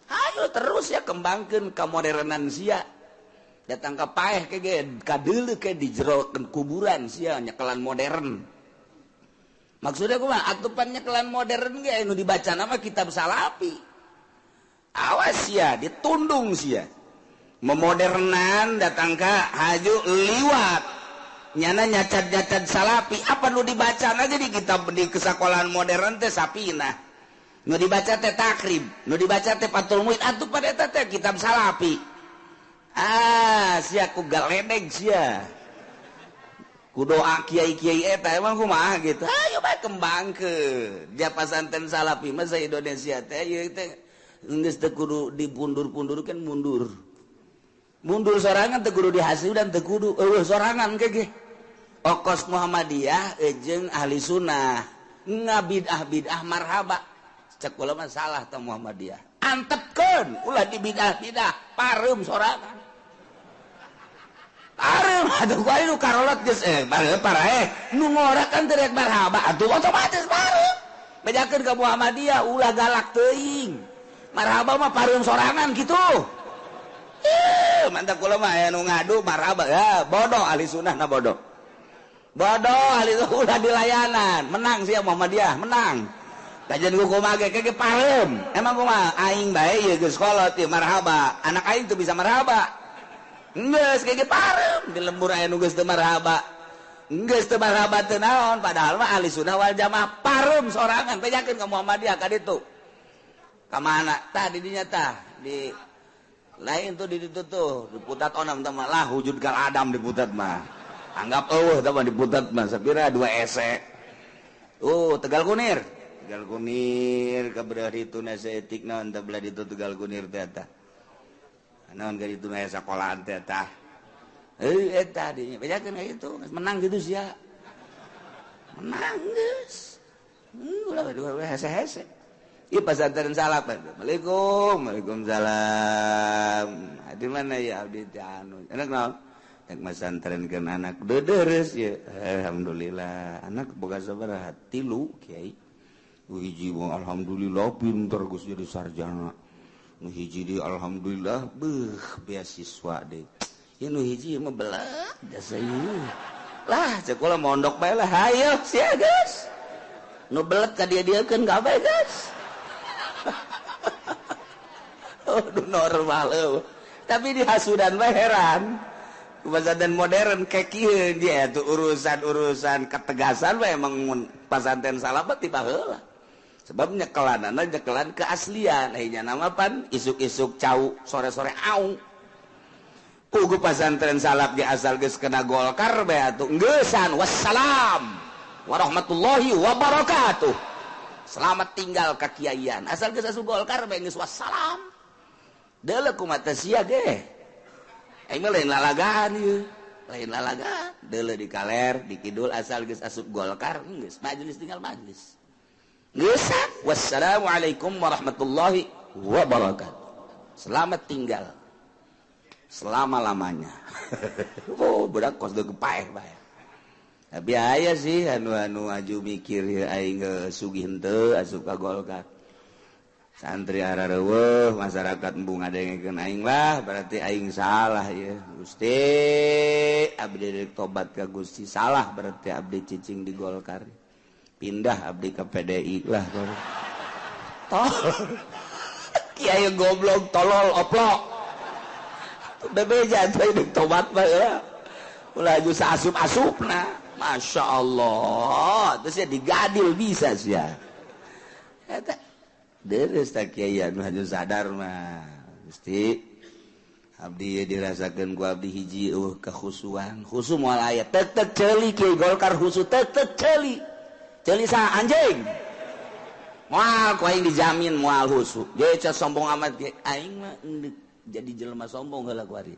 Ayo terus ya kembangkeun kamodernan sia. Datang ka paeh ke ge kadeuleu ke di jero kuburan sia nyekelan modern. Maksudnya kumaha? Atupan nyekelan modern ge nu dibaca nama kitab salafi. Awas sia, ditundung sia. Memodernan datang ka haju liwat. Nyana nyacat-nyacat salafi, apa nu dibaca aja di kitab di kesekolahan modern teh sapina. Nu dibaca teh takrib, nu dibaca teh Fathul Mu'in, atupan eta teh kitab salafi. Ah, sia ku galedeg sia. Ku doa kiai-kiai eta emang kumaha gitu. Ayo bae kembangkeun. Dia pasantren salafi mah sa Indonesia teh ieu teh geus teu kudu dipundur-pundurkeun mundur. Mundur sorangan teu kudu dihasil dan teu kudu eueuh sorangan ke ge. Okos Muhammadiyah jeung ahli sunnah ngabid'ah-bid'ah marhaba. Cek kula mah salah teh Muhammadiyah. Antepkeun ulah dibid'ah-bid'ah pareum sorangan. Pareum atuh ku aing nu karolot geus paraeh nu ngora kan teu rek marhaba atuh otomatis pareum. Bejakeun ka Muhammadiyah ulah galak teuing. Marhaba mah pareum sorangan kitu. Mantap kula mah aya nu ngadu marhaba ya bodoh ahli sunnah na bodoh. Bodoh ahli ulah dilayanan, menang sia Muhammadiyah, menang. Kajian ku kumaha ge ke pareum. Emang kumaha aing bae ieu geus kolot ieu marhaba. Anak aing teu bisa marhaba. Geus ke pareum di lembur aya nu geus teu marhaba. Geus teu marhaba teu naon padahal mah ahli sunnah wal jamaah pareum sorangan bejakeun ka Muhammadiyah ka ditu. Ka mana? Tah di dinya tah di lain tuh di ditu tuh diputat onam teh mah lah wujud kal adam diputat mah. Anggap eueuh teh mah diputat mah sapira 2 ese. Oh, Tegal Kunir. Tegal Kunir ka belah ditu na saeutik naon teh belah ditu Tegal Kunir teh tah. Naon ka ditu aya sakolahan teh tah. Eta dinya bejakeun ka itu menang gitu sia. Menang geus. Ulah dua hese-hese. Ieu pasantren salaf. Assalamualaikum. Waalaikumsalam. Di mana ya abdi teh anu? Anak naon? Rek masantrenkeun anak deudeures ya. Alhamdulillah. Anak boga sabaraha? 3 kiai. Nu hiji mah alhamdulillah pinter geus jadi sarjana. Nu hiji deui alhamdulillah beuh beasiswa deui. Ieu nu hiji mah belet jasa ieu. Lah cek kula mondok bae lah hayo sia geus. Nu belet ka dia-dieukeun kabeh geus. Oh, normal eueuh. Tapi di hasudan mah heran. Pesantren modern kayak kieu dia tuh urusan-urusan ketegasan mah emang pesantren salaf mah tiba heula. Sebab nyekelanana nyekelan keaslian. Ayeuna nama pan isuk-isuk cau, sore-sore au. Pugu pesantren salaf ge asal geus kena Golkar bae atuh geusan wassalam warahmatullahi wabarakatuh. Selamat tinggal kakiaian. Asal geus asup Golkar bae geus wassalam. Deuleu kumaha teh sia ge. Aing mah lain lalagaan ieu. Lain lalagaan. Deuleu di kaler, di kidul asal geus asup Golkar geus majelis tinggal majelis. Geus. Wassalamualaikum warahmatullahi wabarakatuh. Selamat tinggal selama-lamanya. Oh, budak kos deuk paeh bae. Tapi aya sih anu-anu aju mikir aing sugih henteu asup ka Golkar. Santri arareuweuh masyarakat embung ngadengekeun aing lah berarti aing salah ya. Gusti abdi rek tobat ka Gusti salah berarti abdi cicing di Golkar. Pindah abdi ke PDI lah. Tol. Kiai goblok tolol oplok. Bebeja teh rek tobat mah ya. Ulah aju saasup-asupna. Masya Allah. Terus ya digadil bisa sia. Eta deres tak kiai anu haju sadar mah. Gusti abdi dirasakeun ku abdi hiji eueuh kekhusuan. Khusu moal aya tek-tek ceuli kiai Golkar khusu tek-tek ceuli. Ceuli sa anjing. Moal ku aing dijamin moal khusu. Ge sombong amat ge aing mah jadi jelema sombong heula ku ari.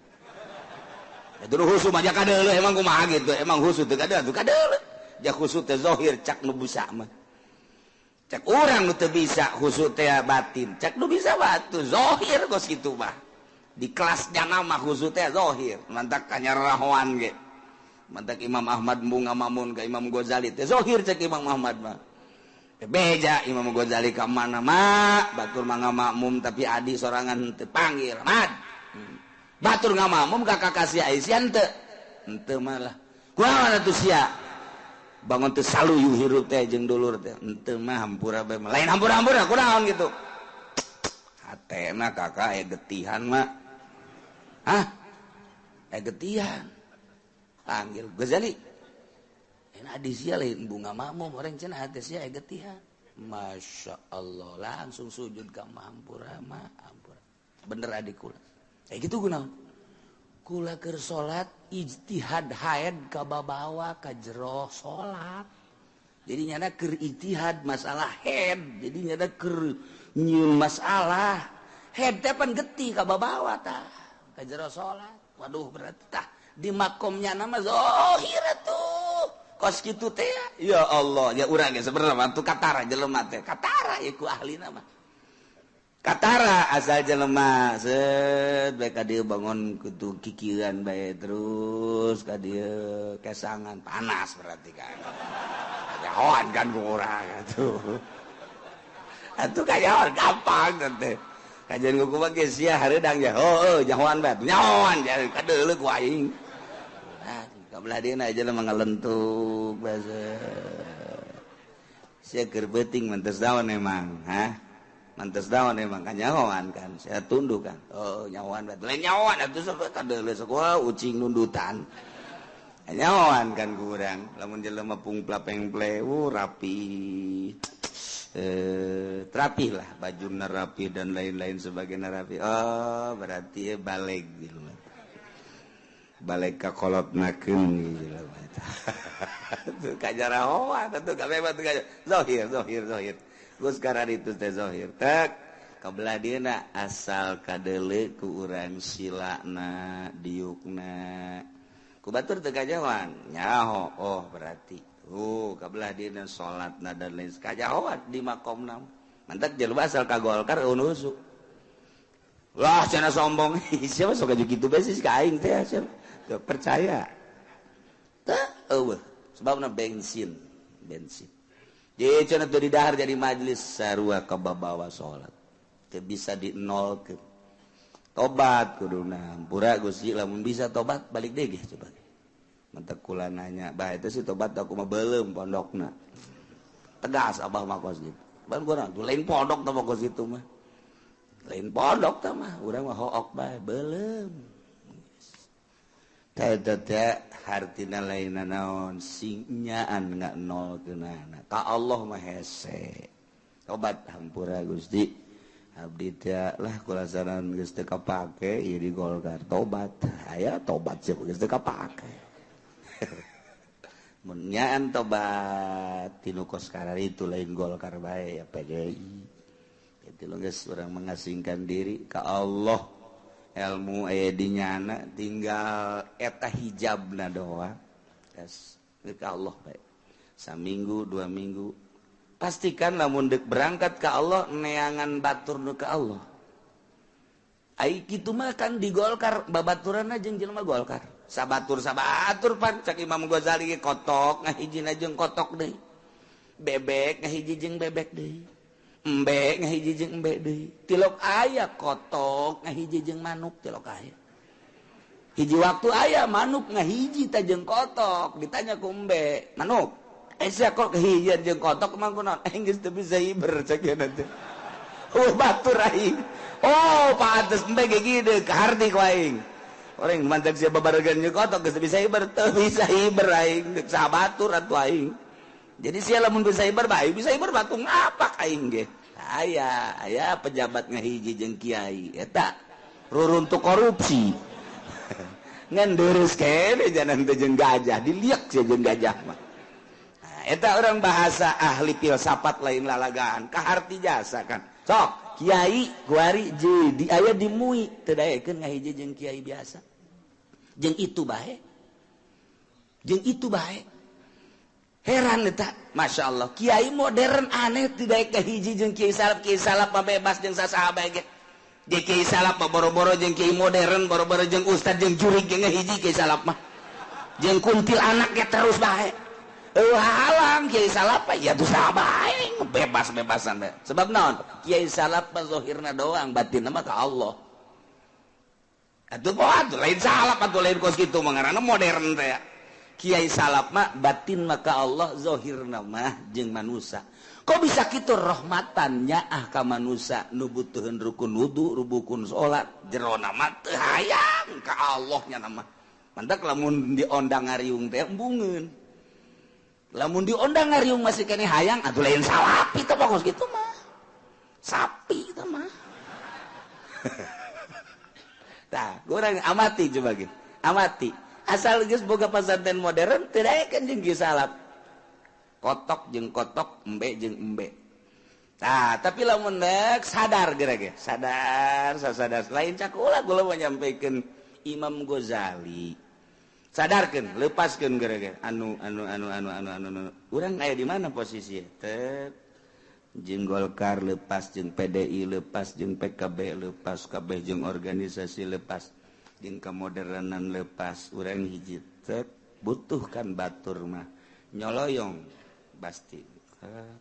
Atuh khusu mah kadeuleuh emang kumaha gitu. Emang khusu teu kadeuleuh atuh kadeuleuh. Ja khusu teh zahir cak nu bisa mah. Cak urang nu teu bisa khusu teh batin. Cak nu bisa batu zahir kos kitu mah. Di kelasnya nama khusu teh zahir. Mantak kanyarahoan ge. Mantak Imam Ahmad embung ngamamun ka Imam Ghazali teh zahir cak Imam Ahmad mah. Beja Imam Ghazali ka mana mah batur mah ngamakmum tapi adi sorangan teu panggil Ahmad. Batur ngamamum ka kakak sia sia henteu. Henteu malah. Kumaha atuh sia? Bangun teu saluyu hirup teh jeung dulur teh. Henteu mah hampura bae mah. Lain hampura-hampura kunaon gitu. Hatena kakak aya getihan mah. Hah? Aya getihan. Panggil Ghazali. Enak di sia lain bunga mamum orang cenah hate sia aya getihan. Masya Allah langsung sujud ka hampura mah hampura. Bener adik kula. Kayak gitu kunaon? Kula keur salat ijtihad haid ka babawa ka jero salat. Jadi nyana keur ijtihad masalah haid. Jadi nyana keur nyieun masalah haid teh pan getih ka babawa tah ka jero salat. Waduh berarti tah di makomnya nama zahir atuh. Kos kitu teh ya Allah ya urang ge sebenarnya mah tuh katara jelema teh katara ieu ku ahlina mah. Katara asal jelema set bae ka dieu bangun kutu kikieuan bae terus ka dieu kesangan panas berarti kan. Kajahoan kan ku urang atuh. Atuh kajahoan gampang teh. Kajian ku kumaha ge sia hareudang ya heueuh jahoan bae nyahoan kadeuleu ku aing. Nah, kabelah dieuna jelema ngalentuk basa. Sia keur beuting mentes daun emang, hah? Mantes daun emang kanyahoan kan, saya tunduk kan. Oh, nyahoan bae. Lain nyahoan atuh sok kadeuleu sok wah ucing nundutan. Nyahoan kan ku urang, lamun jelema pungpla pengple, rapi. Rapi lah, bajuna rapi dan lain-lain sebagainya rapi. Oh, berarti balik gitu. Balik ka kolotnakeun jelema eta. Tuh kajarahoan atuh kabeh mah tuh zahir zahir zahir. Geus kararitu teh zahir. Tek kabelah dieuna asal kadeuleu ku urang silana diukna. Ku batur teu kajahoan nyaho. Oh, berarti kabelah dieuna salatna dan lain kajahoan di makomna. Mantak jelema asal ka Golkar eunusu. Wah, cenah sombong. Siapa sok aju kitu bae sih ka aing teh siapa? Teu percaya. Teu eueuh, sebabna bensin, bensin. Jadi cenah teu didahar jadi majelis sarua kababawa salat. Teu bisa dinolkeun. Tobat kuduna, hampura Gusti lamun bisa tobat balik deui ge coba. Mantak kula nanya, bah itu sih tobat aku mah beuleum pondokna. Tegas abah mah kos gitu. Ban kurang tuh lain pondok tah kos itu mah. Lain pondok tah mah, urang mah hook bae beuleum. Teh teh hartina lain naon sing nyaan nganolkeunana. Ka Allah mah hese. Tobat hampura Gusti. Abdi teh lah kulasaran geus teu kapake ieu di Golkar tobat. Aya tobat sih geus teu kapake. Mun nyaan tobat tinu kos kararitu lain Golkar bae ya PDI. Kitu geus urang mengasingkan diri ka Allah. Ilmu aya di nyana tinggal eta hijabna doang. Geus ka Allah bae. Saminggu 2 minggu pastikan lamun deuk berangkat ka Allah neangan batur nu ka Allah. Ai kitu mah kan di Golkar babaturanna jeung jelema Golkar. Sabatur-sabatur pan cak Imam Ghazali ge kotok ngahijina jeung kotok deui. Bebek ngahiji jeung bebek deui. Embe ngahiji jeung embe deui. Tilok aya kotok ngahiji jeung manuk tilok aya. Hiji waktu aya manuk ngahiji ta jeung kotok ditanya ku embe, manuk sia kok kehijian jeung kotok emang kunaon? Geus teu bisa hiber cek ieu teh. Oh batur aing. Oh pantes embe ge gede kaharti ku aing. Orang mantak sia babaregan jeung kotok geus teu bisa hiber, teu bisa hiber aing deuk sabatur atuh aing. Jadi sia lamun bisa hiber bae, bisa hiber batung ngapak aing ge. Aya, aya pejabat ngahiji jeung kiai eta ruruntuk korupsi. Ngan deres kene janan teh jeung gajah, diliak sia jeung gajah mah. Eta orang bahasa ahli filsafat lain lalagaan kaharti jasa kan sok kiai kuari jadi aya di MUI teu daekeun ngahiji jeung kiai biasa jeung itu bae heran eta Masya Allah kiai modern aneh teu daek ngahiji jeung kiai salaf mah bebas jeung sasaha bae ge jeung kiai salaf mah boro-boro jeung kiai modern boro-boro jeung ustad jeung jurig ge ngahiji kiai salaf mah jeung kuntil anak ge terus bae. Halang kiai salaf ya tuh sabae bebas-bebasan bae. Sebab naon? Kiai salaf mah zahirna doang, batinna mah ka Allah. Atuh atuh lain salaf atuh lain kos kitu mah ngaranna modern teh. Kiai salaf mah batin maka Allah zahirna mah jeung manusa. Kok bisa kitu rahmatan nyaah ka manusa nu butuheun rukun wudu, rukun salat, jerona mah teu hayang ka Allah nya mah. Mantak lamun diondang ngariung teh embungeun. Lamun diondang ngariung masih keneh hayang atuh lain salapi teh kos kitu mah. Sapi teh mah. Tah, kurang amati coba gitu. Amati. Asal geus boga pesantren modern teu daekeun jeung kieu salaf. Kotok jeung kotok, embe jeung embe. Tah, tapi lamun deuk sadar geura ge. Sadar, sadar. Lain cakula gula menyampaikan Imam Ghazali. Sadarkeun, lepaskeun geura ge. Anu anu anu anu anu anu anu. Urang aya di mana posisi? Teu jeung Golkar lepas, jeung PDI lepas, jeung PKB lepas, kabeh jeung organisasi lepas, jeung kemodernan lepas. Urang hiji tek butuhkan batur mah nyoloyong pasti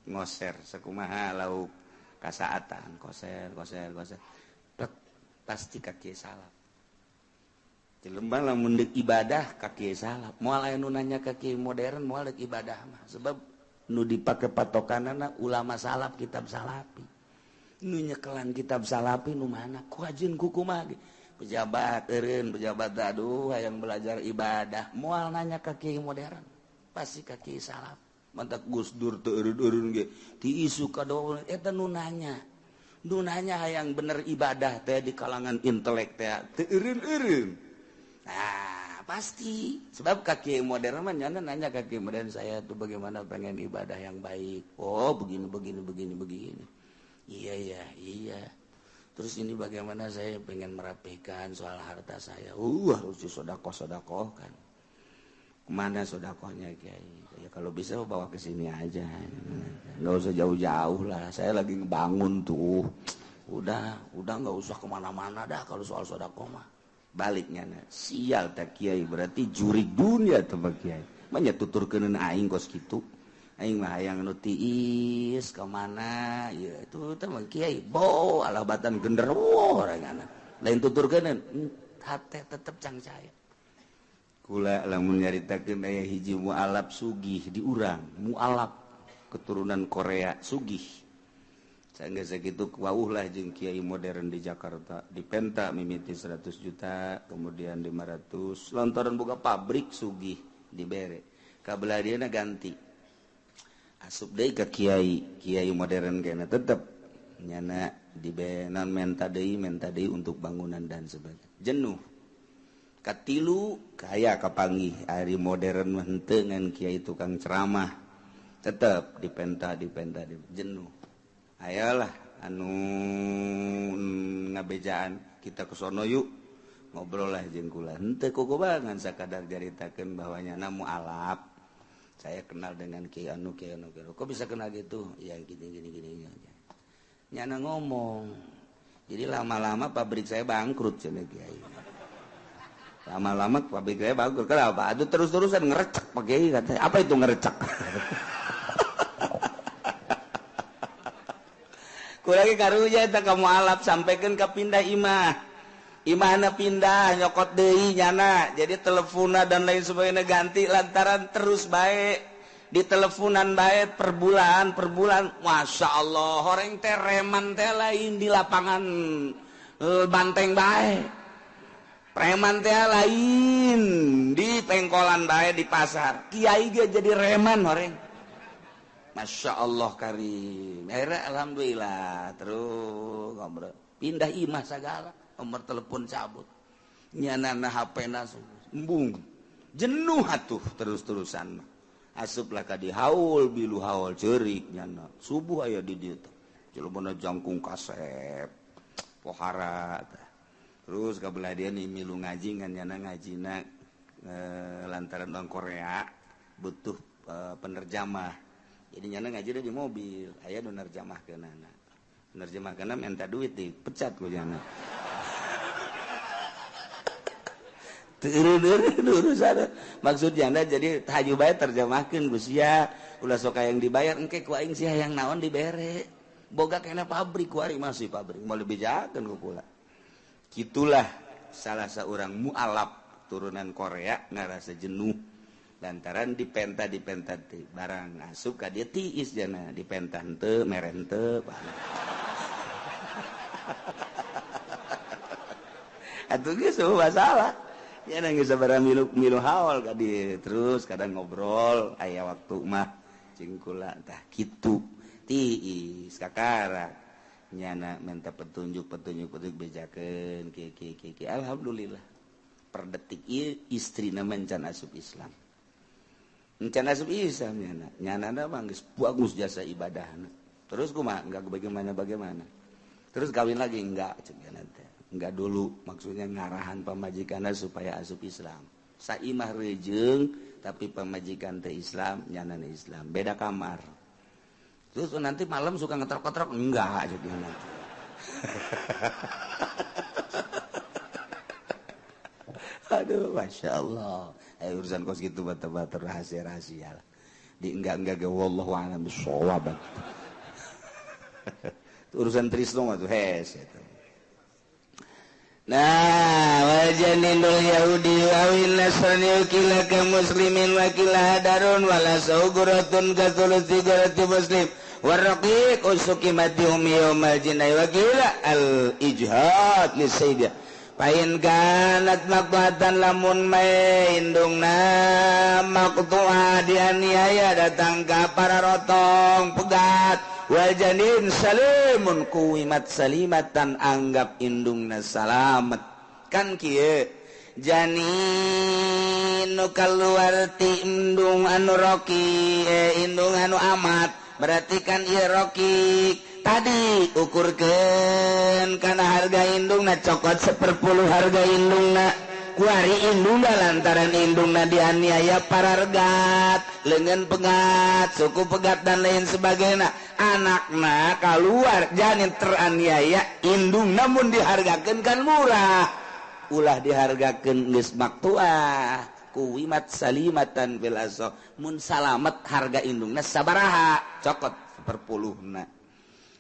ngoser sakumaha lauk kasaatan koser koser koser tek pasti ka kieu salaf. Jelema lamun deuk ibadah ka kieu salaf, moal aya nu nanya ka kieu modern moal deuk ibadah mah sebab nu dipake patokanana ulama salaf kitab salafi. Nu nyekelan kitab salafi nu mana? Ku ajeun ku kumaha ge? Pejabat eureun, pejabat aduh hayang belajar ibadah, moal nanya ka kiai modern, pasti ka kiai salaf. Mantak Gus Dur teu eureun-eureun ge, ti isu ka doa eta nu nanya. Nu nanya hayang bener ibadah teh di kalangan intelek teh teu eureun-eureun. Nah, pasti sebab kaki modern mah nyana nanya kaki modern saya tuh bagaimana pengen ibadah yang baik. Oh, begini begini begini begini. Iya iya iya. Terus ini bagaimana saya pengen merapikan soal harta saya. Harus disodakoh-sodakohkan. Kemana sodakohnya kiai? Ya kalau bisa bawa ke sini aja. Nggak usah jauh-jauh lah. Saya lagi ngebangun tuh. Udah nggak usah kemana-mana dah kalau soal sodakoh mah. Baliknya na sial tak kiai berarti juri dunia teh kiai mah tuturkeun aing kos kitu aing mah hayang nu tiis ka mana ieu itu teh mah kiai bo alah batan genderuwo orangana lain tuturkeun hate tetep cangcaya kula lamun nyaritakeun aya hiji mualaf sugih di urang mualaf keturunan Korea sugih. Sehingga segitu wauh lah jeung kiai modern di Jakarta dipenta mimiti 100 juta kemudian 500 lantaran buka pabrik sugih dibere kabelah dieuna ganti asup deui ka kiai kiai modern kena tetep nyana dibenan menta deui untuk bangunan dan sebagainya jenuh katilu kaya kapanggih ari modern mah henteu ngan kiai tukang ceramah tetep dipenta jenuh. Ayolah anu ngabejaan kita ke sono yuk ngobrol lah jeung kula henteu kukubangan sakadar caritakeun bahwa nyana mualaf saya kenal dengan kiai anu kiai anu kok bisa kenal gitu ya gini gini gini nyana ngomong jadi lama-lama pabrik saya bangkrut cenah kiai lama-lama pabrik saya bangkrut kenapa aduh terus-terusan ngerecek Pak Kiai katanya apa itu ngerecek. Kurang karunya eta ka mualaf sampaikan ka pindah imah. Imahna pindah nyokot deui nyana. Jadi teleponna dan lain sebagainya ganti lantaran terus bae di teleponan bae per bulan. Masya Allah horeng teh reman teh lain di lapangan banteng bae. Preman teh lain di pengkolan bae di pasar. Kiai ge jadi reman horeng. Masya Allah karim. Akhirnya alhamdulillah terus ngobrol. Pindah imah segala, nomor telepon cabut. Nyanana HP na embung. Jenuh atuh terus-terusan. Asuplah ka di haul bilu haul ceurik nyana. Subuh aya di dieu teh. Jelema jangkung kasep. Pohara tah. Terus ka belah dieu ni milu ngaji ngan nyana ngajina lantaran orang Korea butuh penerjemah. Jadi nyana ngaji di mobil, aya nu nerjemahkeunana. Nerjemahkeunana minta duit dipecat ku nyana. Teu eureun urusan. Maksud nyana jadi haju bae terjemahkeun ku sia, ulah sok hayang dibayar engke ku aing sia hayang naon dibere. Boga kena pabrik ku ari masih pabrik, moal dibejakeun ku kula. Kitulah salah seorang mualaf turunan Korea ngarasa jenuh lantaran dipenta teh barang asup ka dia tiis jana dipenta henteu mere henteu. Atuh geus masalah. Ya nang geus sabaraha milu haul ka dieu terus kadang ngobrol aya waktu mah jeung kula tah kitu tiis kakara nyana minta petunjuk bejakeun kieu kieu kieu. Alhamdulillah per detik ieu istrina mencan asup Islam. Encan asup Islam nyana. Nyana mah geus bagus jasa ibadahna. Terus kumaha enggak bagaimana. Terus kawin lagi enggak cek nyana teh. Enggak dulu maksudnya ngarahan pamajikanna supaya asup Islam. Saimah rejeung tapi pamajikan teh Islam, nyana Islam. Beda kamar. Terus nanti malam suka ngetrok-ngetrok enggak cek nyana teh. Aduh, Masya Allah. Urusan kos gitu bata-bata rahasia-rahasia lah. Di enggak-enggak ge wallahu a'lam bissawab. Urusan Trisno mah tuh hes eta. Nah, wajaninul yahudi awil nasrani ukila ka muslimin wakila hadarun wala sauguratun ka thuluthi gurati muslim warraqiq usukimati umi yaumal jinai wakila al ijhad li sayyidah. Pain kanat maqtuatan lamun mae indungna maqtuah dianiaya datang ka para rotong pegat wal janin salimun kuwimat salimatan anggap indungna salamet kan kieu janin nu kaluar ti indung anu roki indung anu amat berarti kan ieu roki tadi ukurkeun kana harga indungna cokot 1/10 harga indungna kuari indungna lantaran indungna dianiaya parargat leungeun pegat suku pegat dan lain sebagainya anakna kaluar janin teraniaya indungna mun dihargakeun kan murah ulah dihargakeun geus maktuah kuwimat salimatan fil aso mun salamet harga indungna sabaraha cokot 1/10na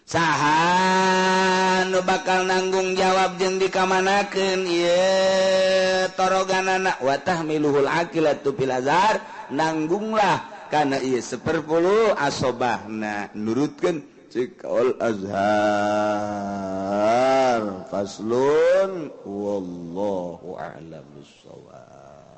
saha nu bakal nanggung jawab jeung dikamanakeun ieu toroganana wa tahmiluhul aqilatu fil azhar nanggunglah kana ieu 1/10 asobahna nurutkeun cik al azhar faslun wallahu a'lam bissawab.